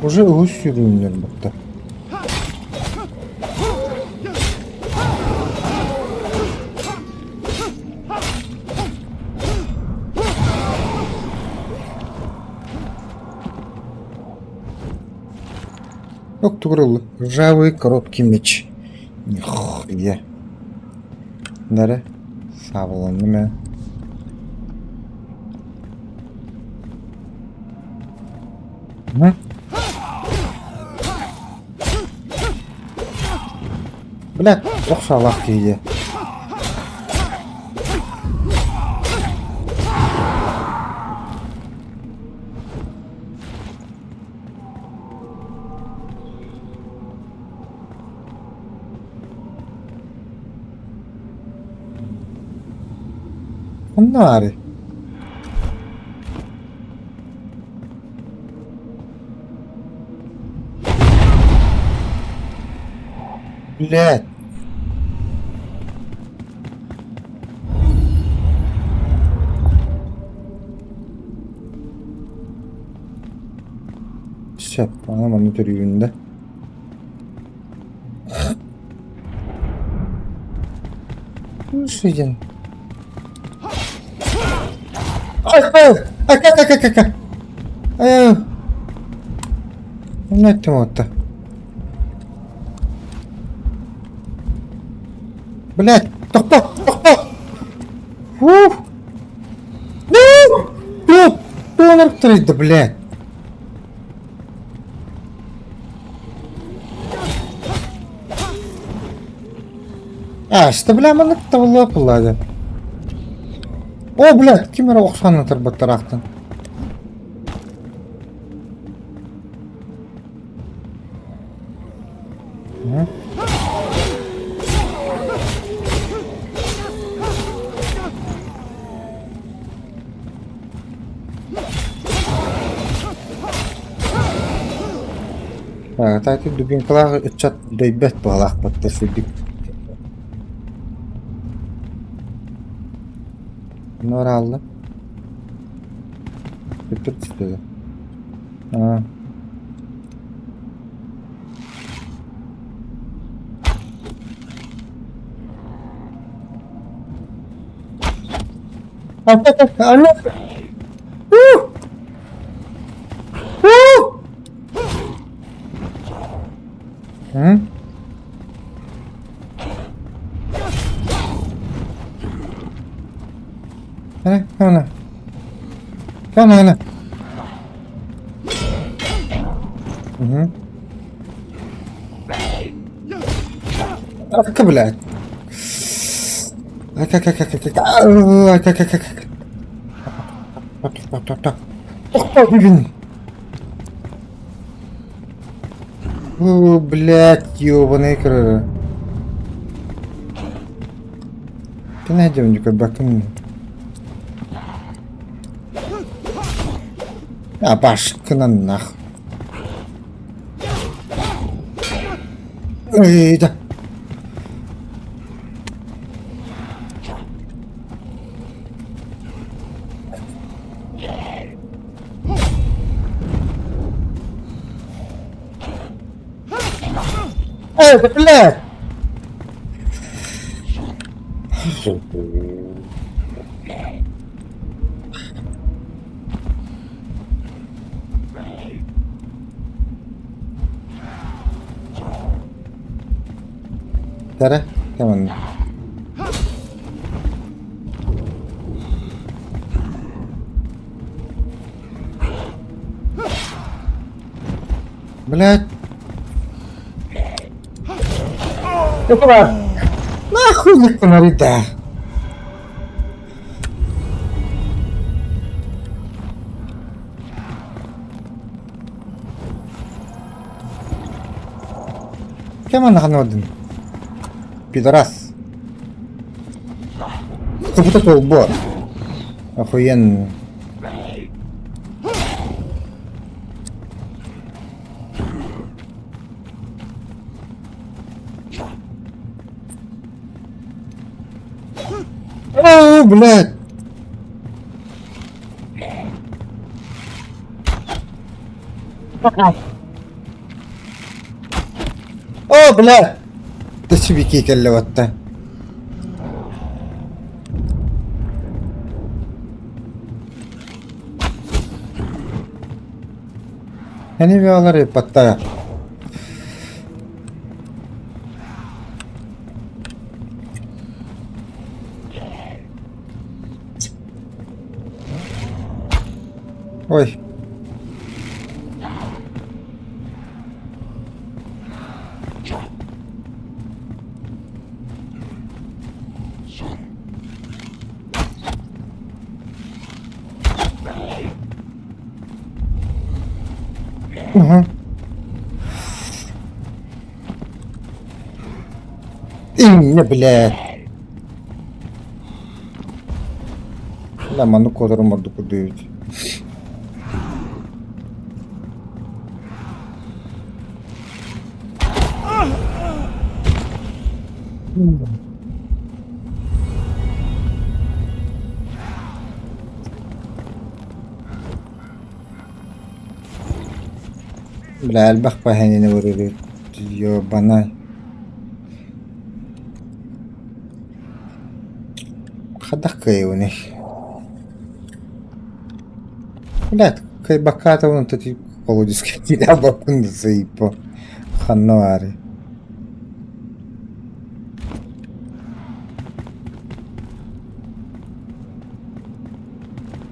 Уже үһүс сүүрүүннэр бутта. Октугрыл ржавый короткий меч. Нихуя. Нары сабыланным ээ. Блядь, охсалаах киһи Ханна баарый? Блядь. Сөп, аны манна төрүүбүн да. Слушай, диэн. Ай, ай, ай, ай, ай, ай, ай. Ай, Онно уотта. Блядь, тохто, тохто! Фух! Ну! Туох, туох да, блядь! А, что, бля, маннык табыллыа буолла О, блядь, ким эрэ охсоон ытырбыттараахтан. Так, дубинкалаах ыччат дөйбөт быһалаах батта сүрдүк. Нуораалла. Бүттүр түстүлэр. Аа. Уу! Уу! М? Эрэ, кана. Кана. Угу. Ах, блядь. О, блядь, ёбаный крыра. Ты найдем бакын. А башкынан нах. Ой, да. Эй, да блядь! Тара, кэмэн. Блядь. Это Нахуй не фонари, да. Кем анаханодын? Пидорас. Как будто толбо. Охуенно. О, блядь! О, блядь! Да сибики кэллэ батта. Эни бэҕэлэр ыппаттара. Ой. Угу. Инньэ, блядь. Да, маннык куотарым ордук курдук эбит. Бля, элбэх паһэнини барырыт. Ёбанай. Хайдах кыайабыный? Блядь, кыайбаккаатабын онто колодецка киирэ да сыыппа. Ханна баарый?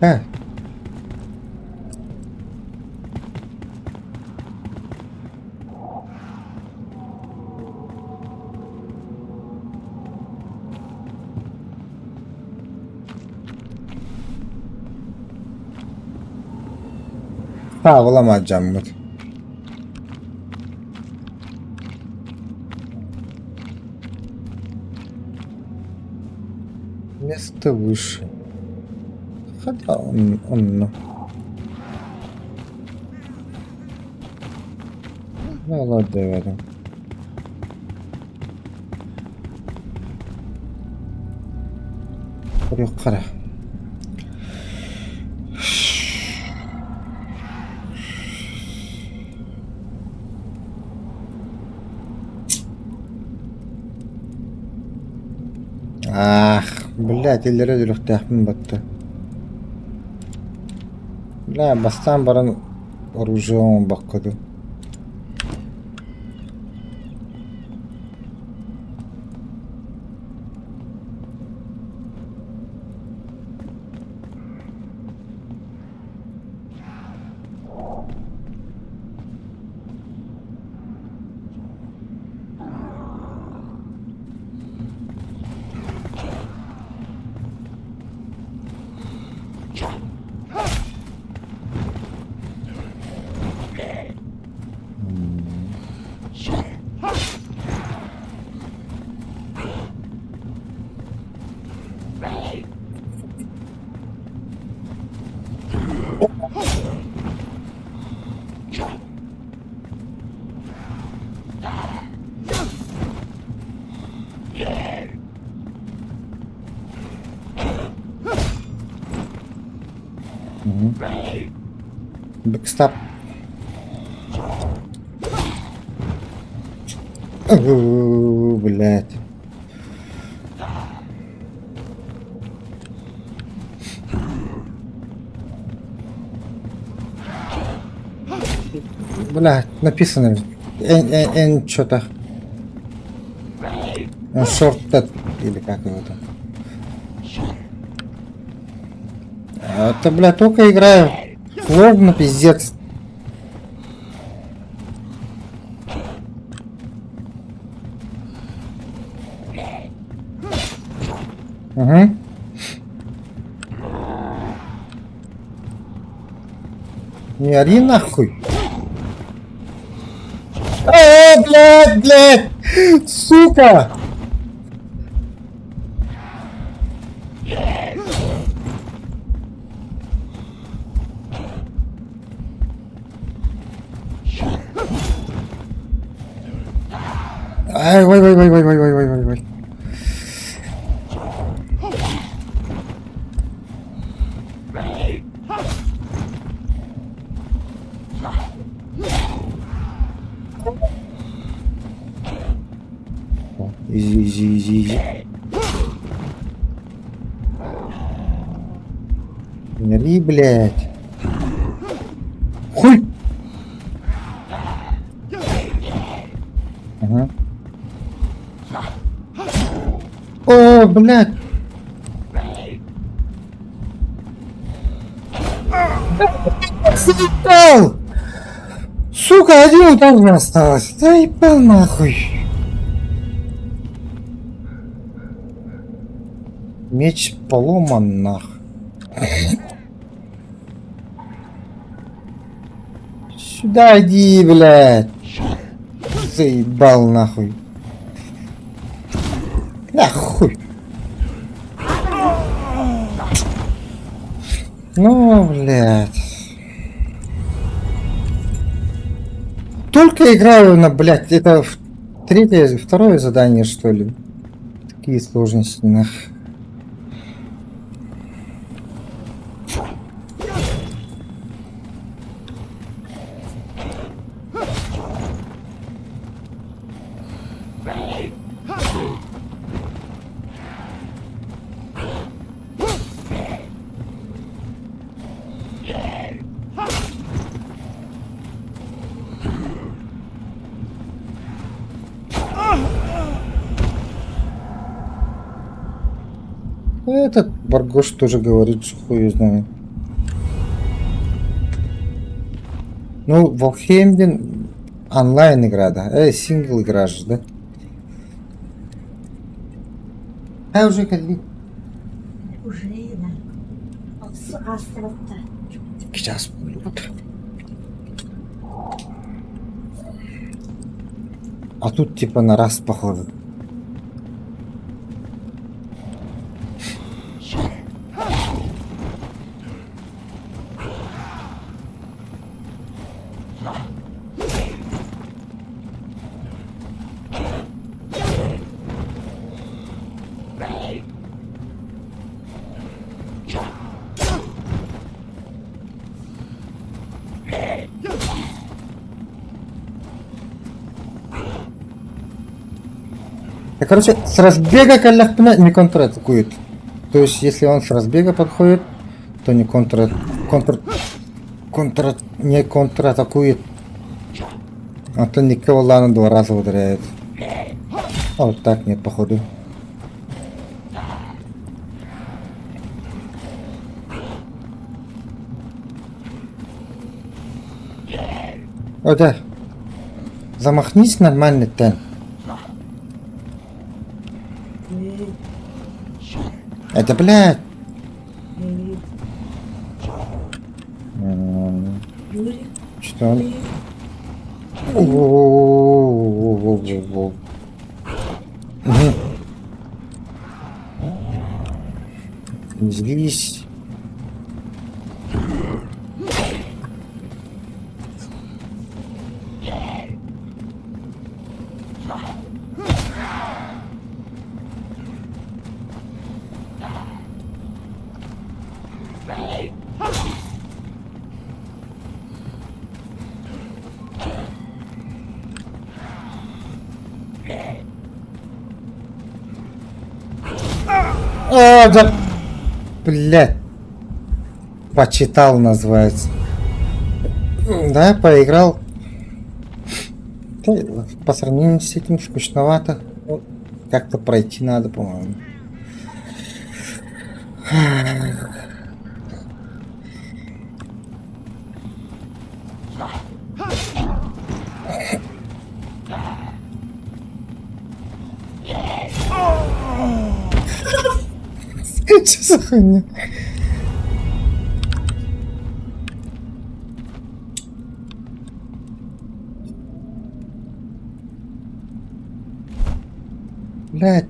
Э. Саабылама дьаммыт. Место выше. Хотя он, онно. Ну ладно, ладно. Көрүөххэ эрэ. Аах, блядь, иллэрэ өлүөхтээхпин батта. Бля, бастаан баран оружие оҥорбокко дуу. Бэкстап. Блядь. Бля, написано. Эн, эн, эн что-то. Шорт или как его там. Это, бля, только играю. Сложно, пиздец. Угу. Не ори нахуй. Э, блядь, блядь! Сука! Ай, ой, ой, ой, ой, ой, ой, ой, ой, ой. Изи, изи, изи, изи. Не блядь. Хуй! Ага. О, блядь! Заебал! Сука, один удар мне осталось. Заебал нахуй. Меч поломан нах. Сюда иди, блядь. Заебал нахуй. Нахуй. Ну, блядь. Только играю на, блядь, это третье, второе задание, что ли? Такие сложности, нах. Этот Баргош тоже говорит, что хуй знает. Ну, Valheim онлайн игра, да? Сингл игра же, да? А уже как Уже, да. Астрота. Сейчас будет. А тут типа на раз походу. Короче, с разбега кэллэхпинэ не контратакует. То есть, если он с разбега подходит, то не контра... контр... контра... не контратакует. А то никого ладно два раза ударяет. А вот так нет, походу. О, да. Замахнись нормально, Тен. Это, блядь. Что он? О-о-о-о-о-о-о. Мгм. Не злись. О, да, блядь. Почитал, называется. Да, поиграл. По сравнению с этим скучновато. Ну, как-то пройти надо, по-моему. Что за хуйня? Блядь,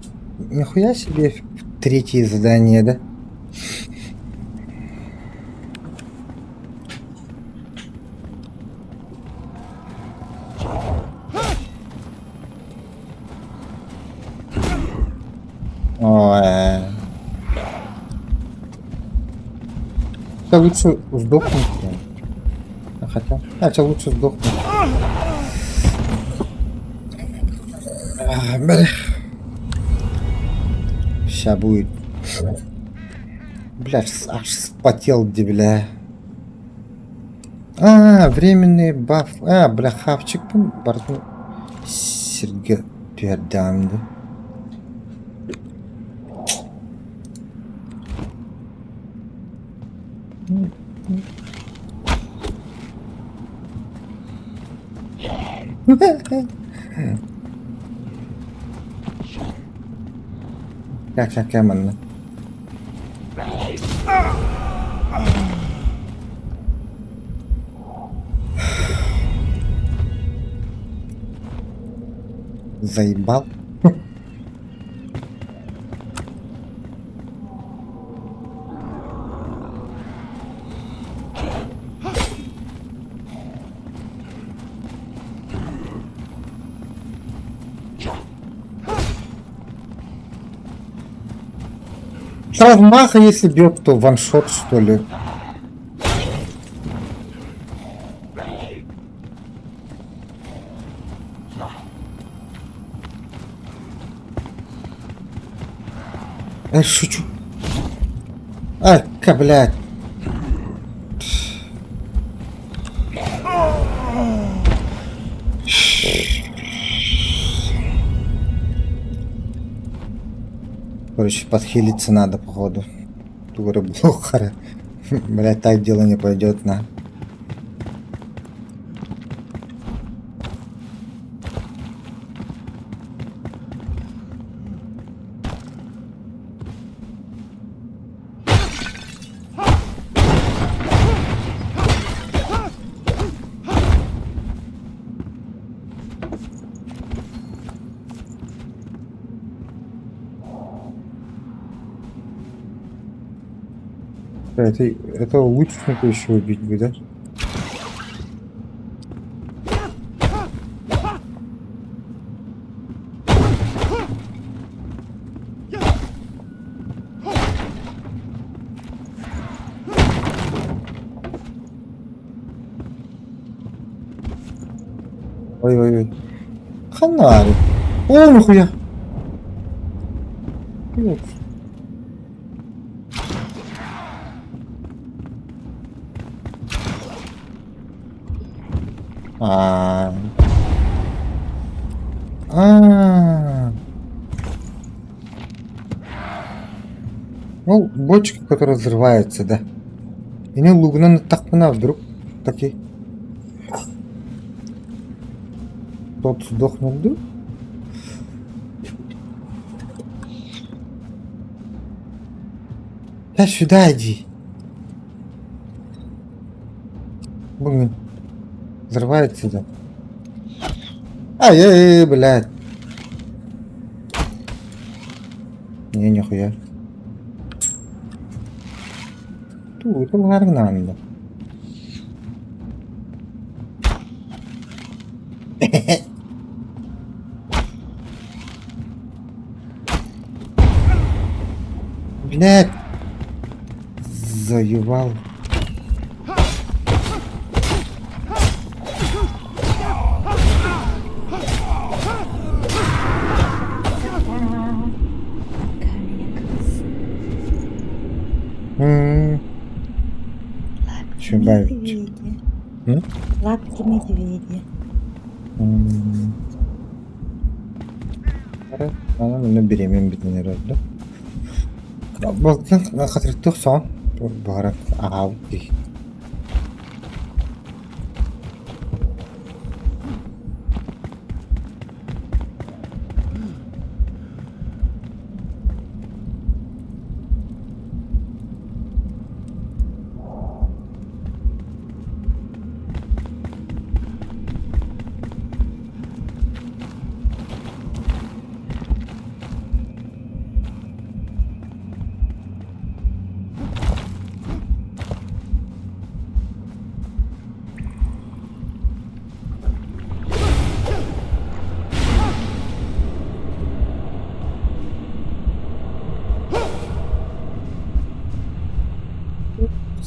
нихуя себе третье задание, да? Ой. Да лучше сдохнуть. А хотя... Хотя лучше сдохнуть. А, бля. Ща будет. Бля, аж вспотел, где, бля. А, временный баф. А, бля, хавчик бардым сиргэ түһэрдэҕим дии. Кэ кэ кэ манна. Заебал. С размаха, если бьет, то ваншот, что ли. Эй, шучу. Ай, ка, блядь. Короче, подхилиться надо, походу. Тура блохара. Блядь, так дело не пойдет, на. Это, этого лучника еще убить бы, да? Ой-ой-ой. Ханна Оо, нихуя. Нет. Аа. Аа. Ну, бочка, которая взрывается, да. Ини лугунан ыттахпына вдруг таки тот сдохнет да? Да сюда иди. Блин, взрывается да. Ай-яй-яй, блядь. Не, нихуя. Туу, это надо. Блядь. Заебал. М, Лапки Чубаевич. медведя. М? Лапки медведя. М. Ана мына бириэмэм бүтэн эрэр да. Балтын хатырыктык сон баҕарар аҕаабыт дии.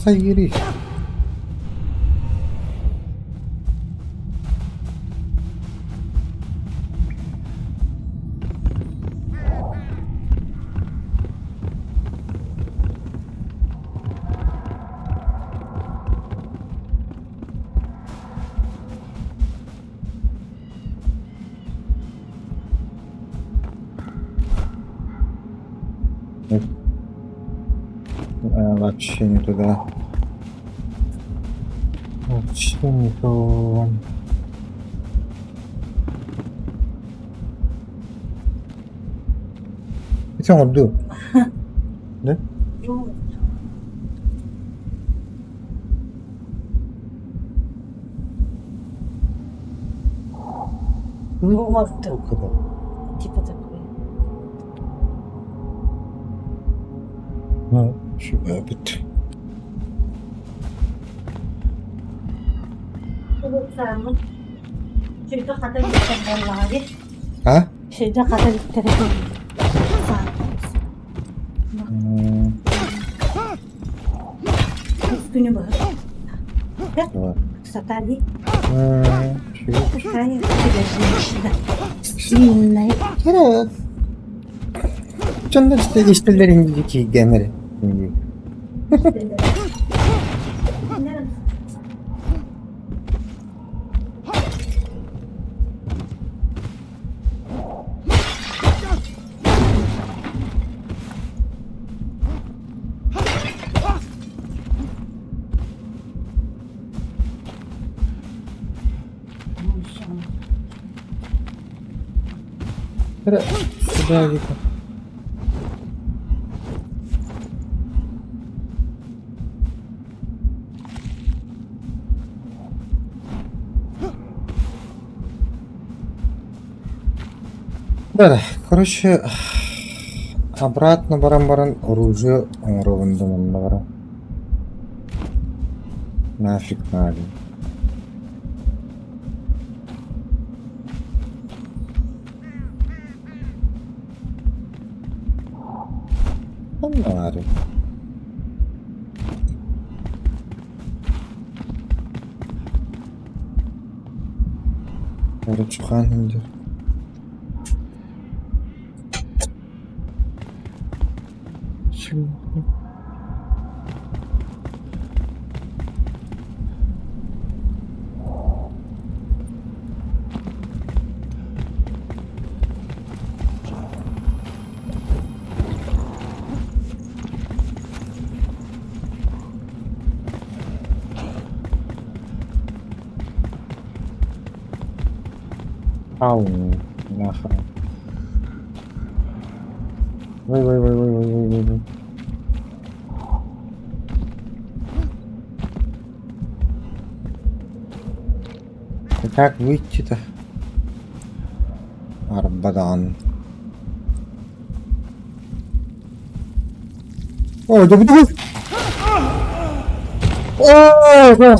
Сайгири. Вообще не туда. Вообще не то. Ити оҥордуу. Да? Оҥордум. Типа такой. Ну, үчүгэй Сиргэ хата бүттэр буоллаҕа дии. А? Сиргэ хата бүттэрэ Үс күнү быһа. Красота дии. Какая у тебя женщина стильная. Дьоннор истэллэр инди кииргэннэр. Сюда иди-ка. Да, короче, обратно баран баран оружие оҥоробун да баран. Нафиг надо. Надо. Короче, ханым диир. Ау, нахуй. Ой, ой, ой, ой, ой, ой, ой. Как выйти-то? Арбадан. Ой, да буду. Ой, да.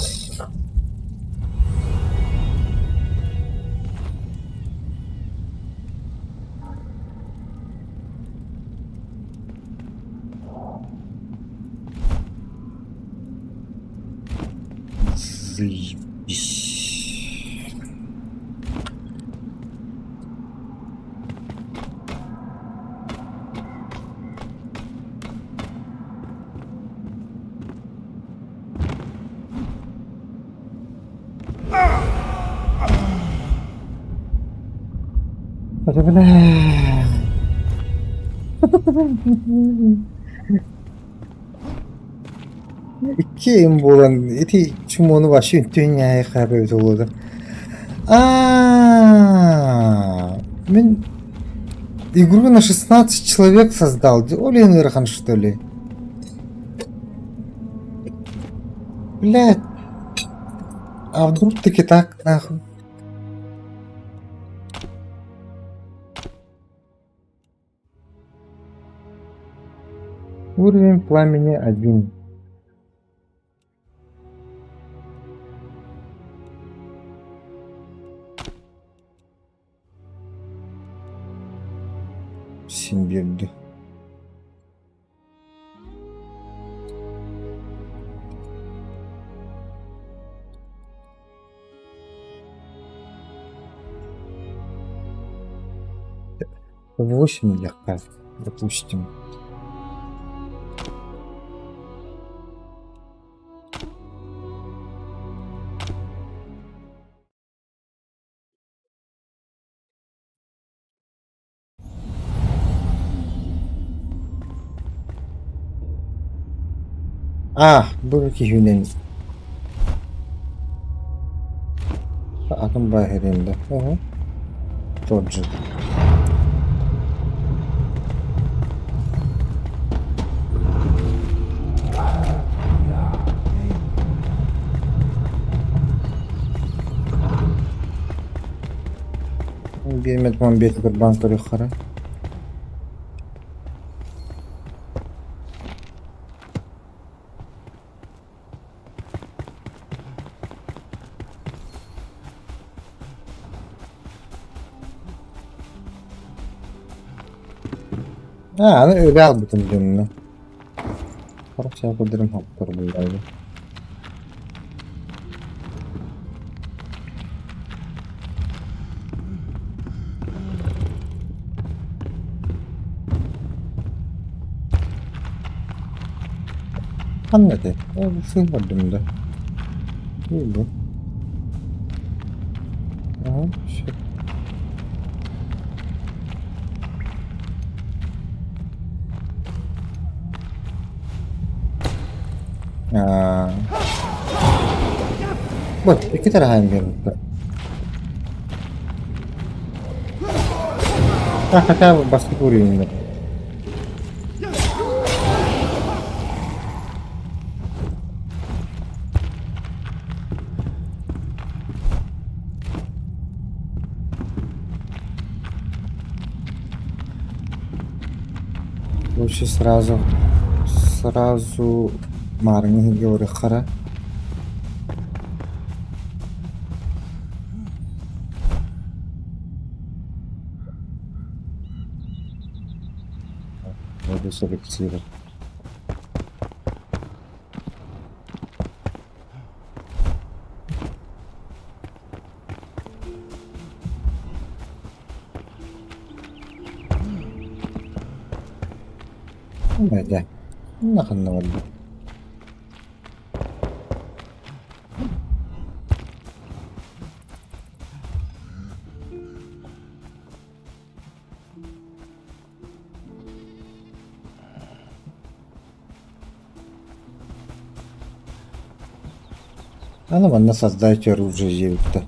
Заебись. Да бля. Икки им буолан ити чумуону вообще үнтүн ньээхэ эбит буолуо А, мин игру на 16 человек создал. Олен ыарахан что ли? Блядь. А вдруг таки так нахуй? Уровень пламени один. Син биэрдэ. Восемь легко, допустим. А, бу киһинэн атын бааһырыам да. Ого. Тот же. Биэмэт уон биэс курбаан көрүөххэ Аа, аны өлө албытым дьонно. Сорох саакырдырым хоптор буллайды. Ханна этэй? Ол сыыр бардым да. Бу. Ага, всё. Аа. Вот, икки тараһаан биэрбиттэр. А, хотя бы бастакы уровень. Лучше сразу, сразу маарыҥҥы иһиргэ барыаххара. Буду селектировать. Дьэ, ханна барда? Аны манна создать оружие диэбиттэр.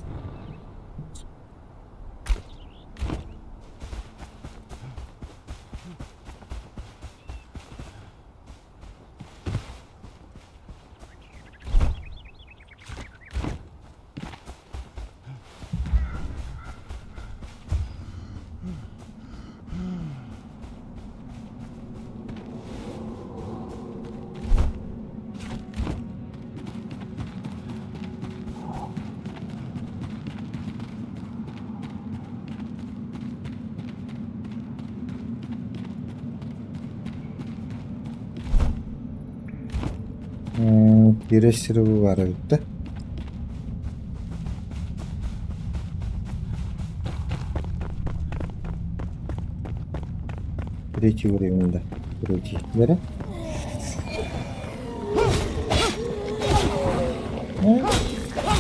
Киирэр сирэ бу баара эбит да. Третий уровень да. Третий. Бери.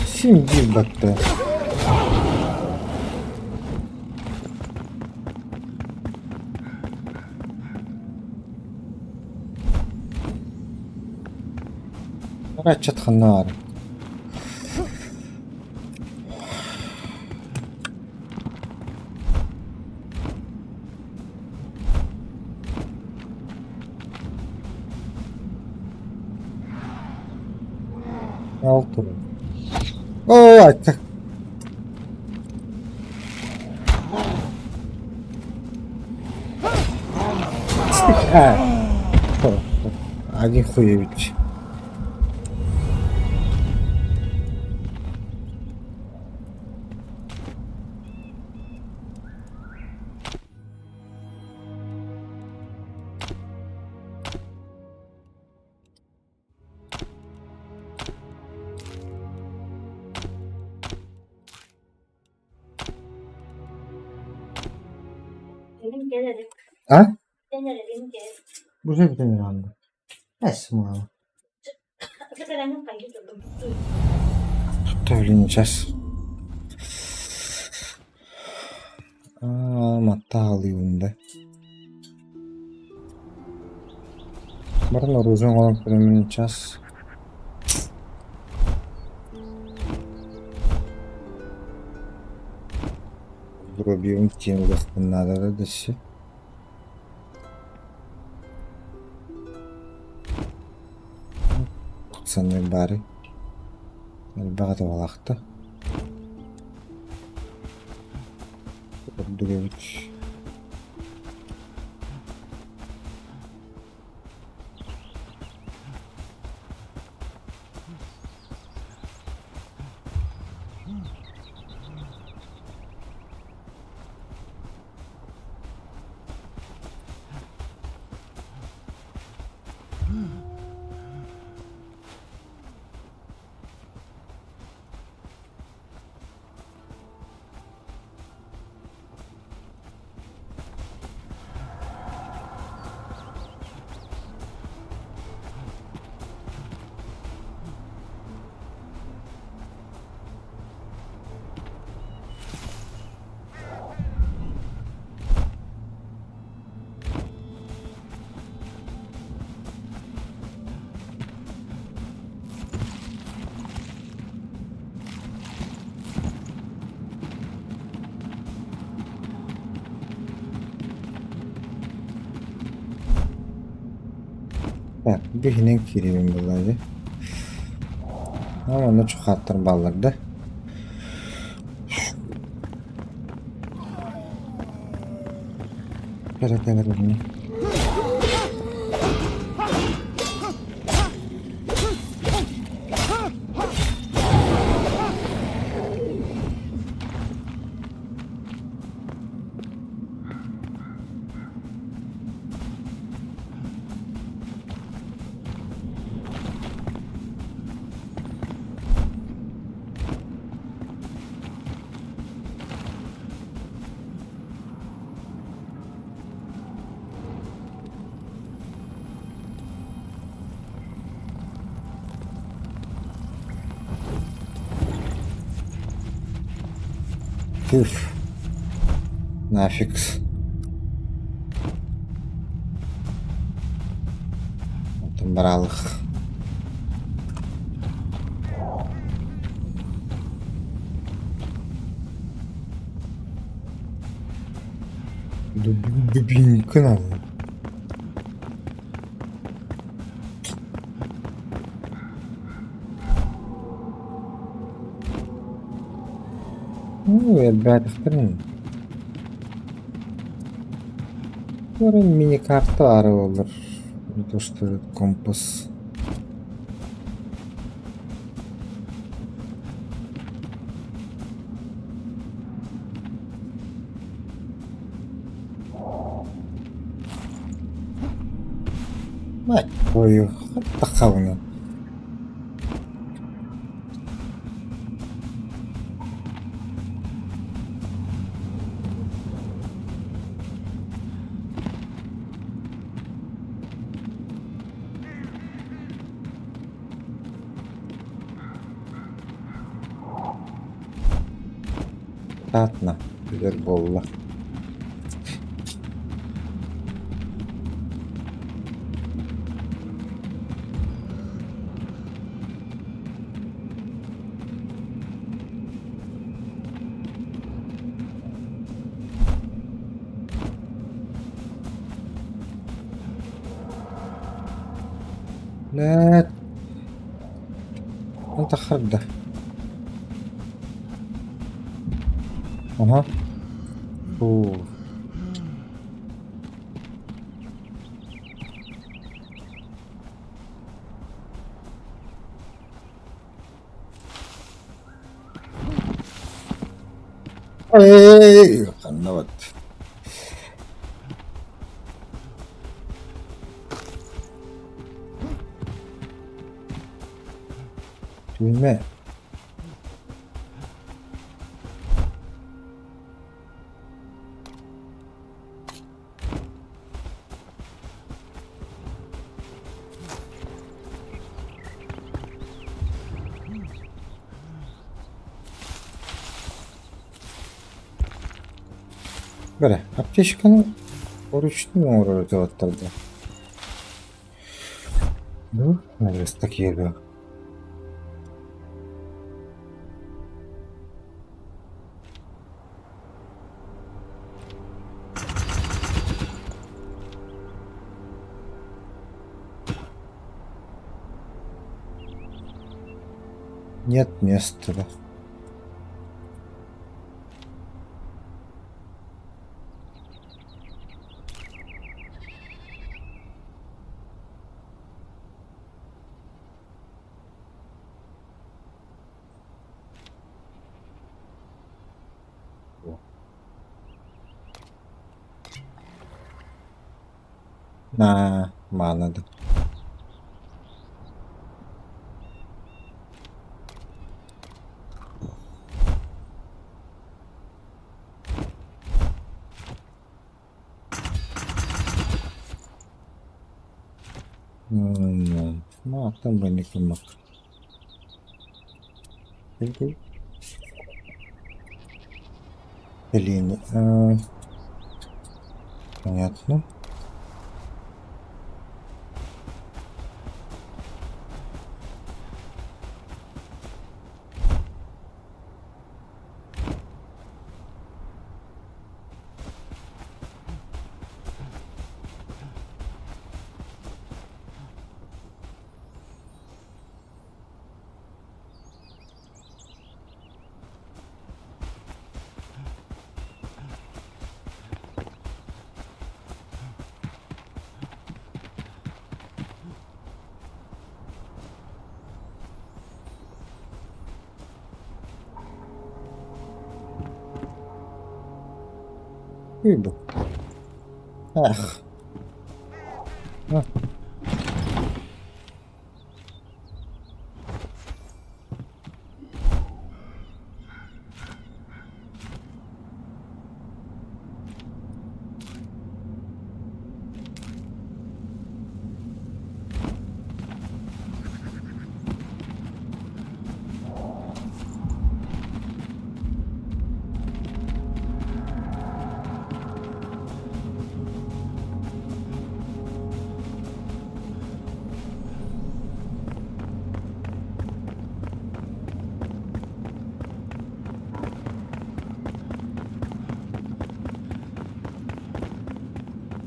Син биир батта. Аччат ханна баар? Ол турар. Оо, ачча. Один хуевич. А? Бу бүтэн анда. Эс мало. Тут сейчас. Матта да. Баран оружие оҥорон көрөммүн час. Дробиум тиэн ылыахпын наада да дэсси. Саныыр баарый. Элбэх этэ буолаахта. Ордук эбит. Так, биһинэн киирэбин буолла дии. Онно чухааттар бааллар да. Кэрэ кэлэр Пуф. Нафиг. Оттон бараалых. Дубинка надо. Ну, элбээтэхтэрин. Бары мини-карта баара буоллар. Не то что этот компас. Мать твою, хаттахауна. Ладно, билэр буолла. Лээ, тахарда. Ага. Фу. Эй, ханна бат. Düğme. Бэрэ, аптечканы ручную оҥорор этэ Ну, наверное, такие да. Нет места, да. На, мана да. Мааттан бэнникиммак. Блин, понятно. Рыбу. Ах. А.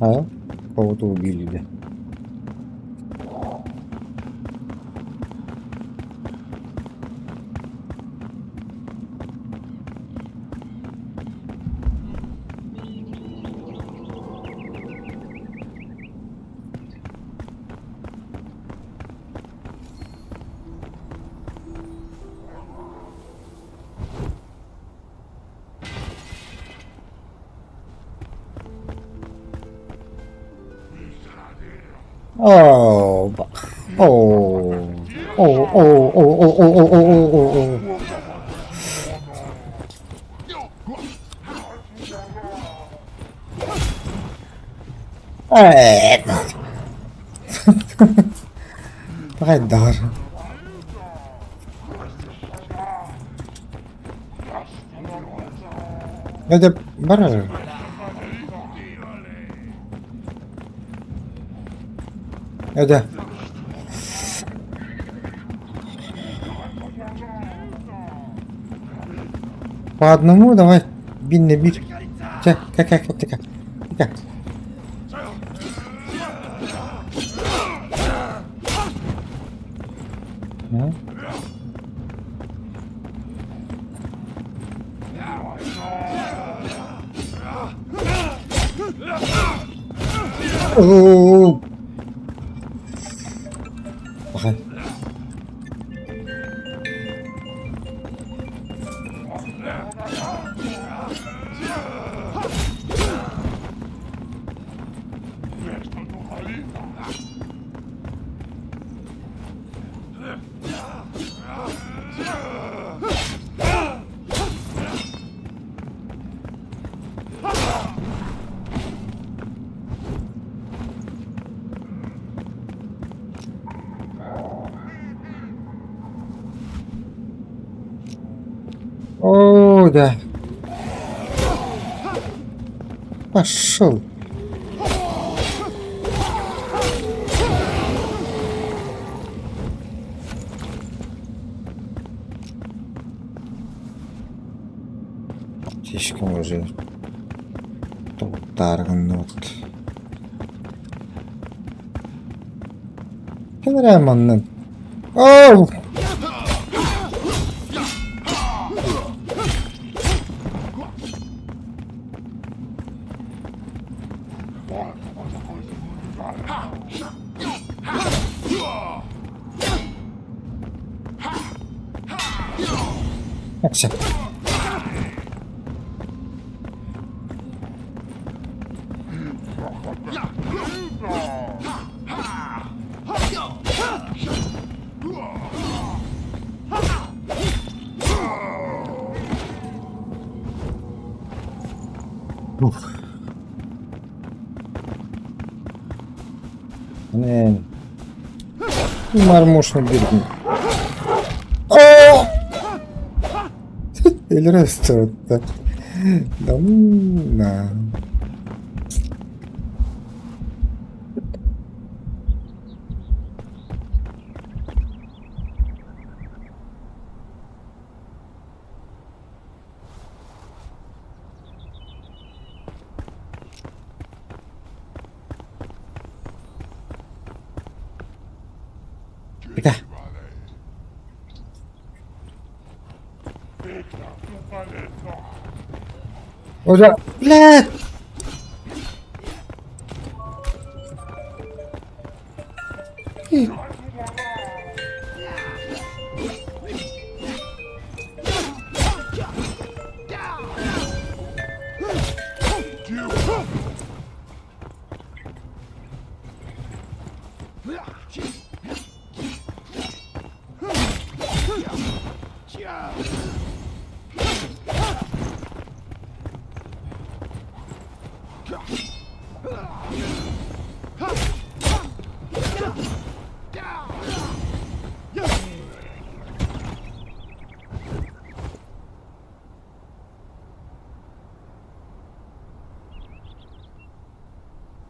Михаил, кого-то убили, да? Оо, оо, оо, оо, оо, оо, оо, оо, оо, оо. Ээ. Хайдах. Это барар. Это. По одному давай. Бинне бир. Чэ, как как как как. Оо. Пахай. О, да. Пошел. Слишком уже тоҕуттааргынныбыт. Ким эрэ манна? Оо! Акса. Ух. Не. Мармошный бирдим. О! Өлөрө ыстырытта. Да на. Mitä? Osa... Блядь!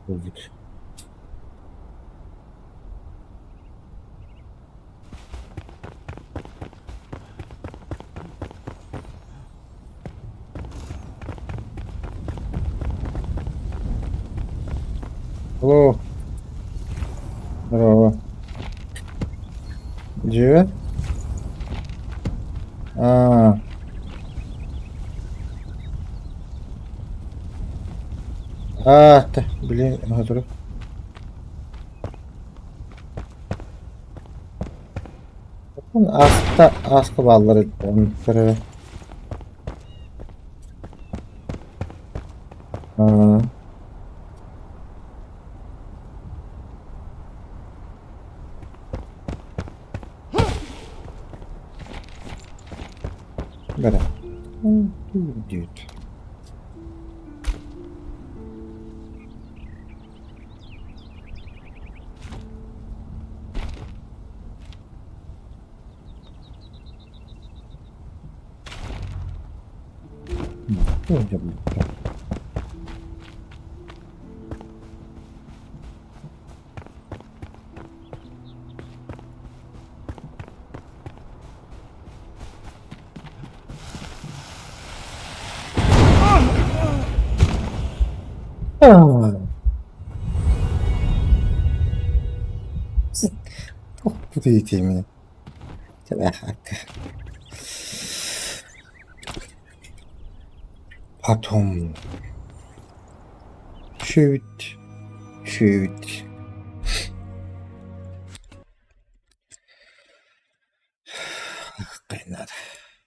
Өлбүт. Алло. Здорово. Дьиэ? Аа. Аа, т- блин, смотрю. Аста ааска бааллар эбит Аа. Бэрэ. Диэт. Тохпут Потом. Шөбүт. Шөбүт.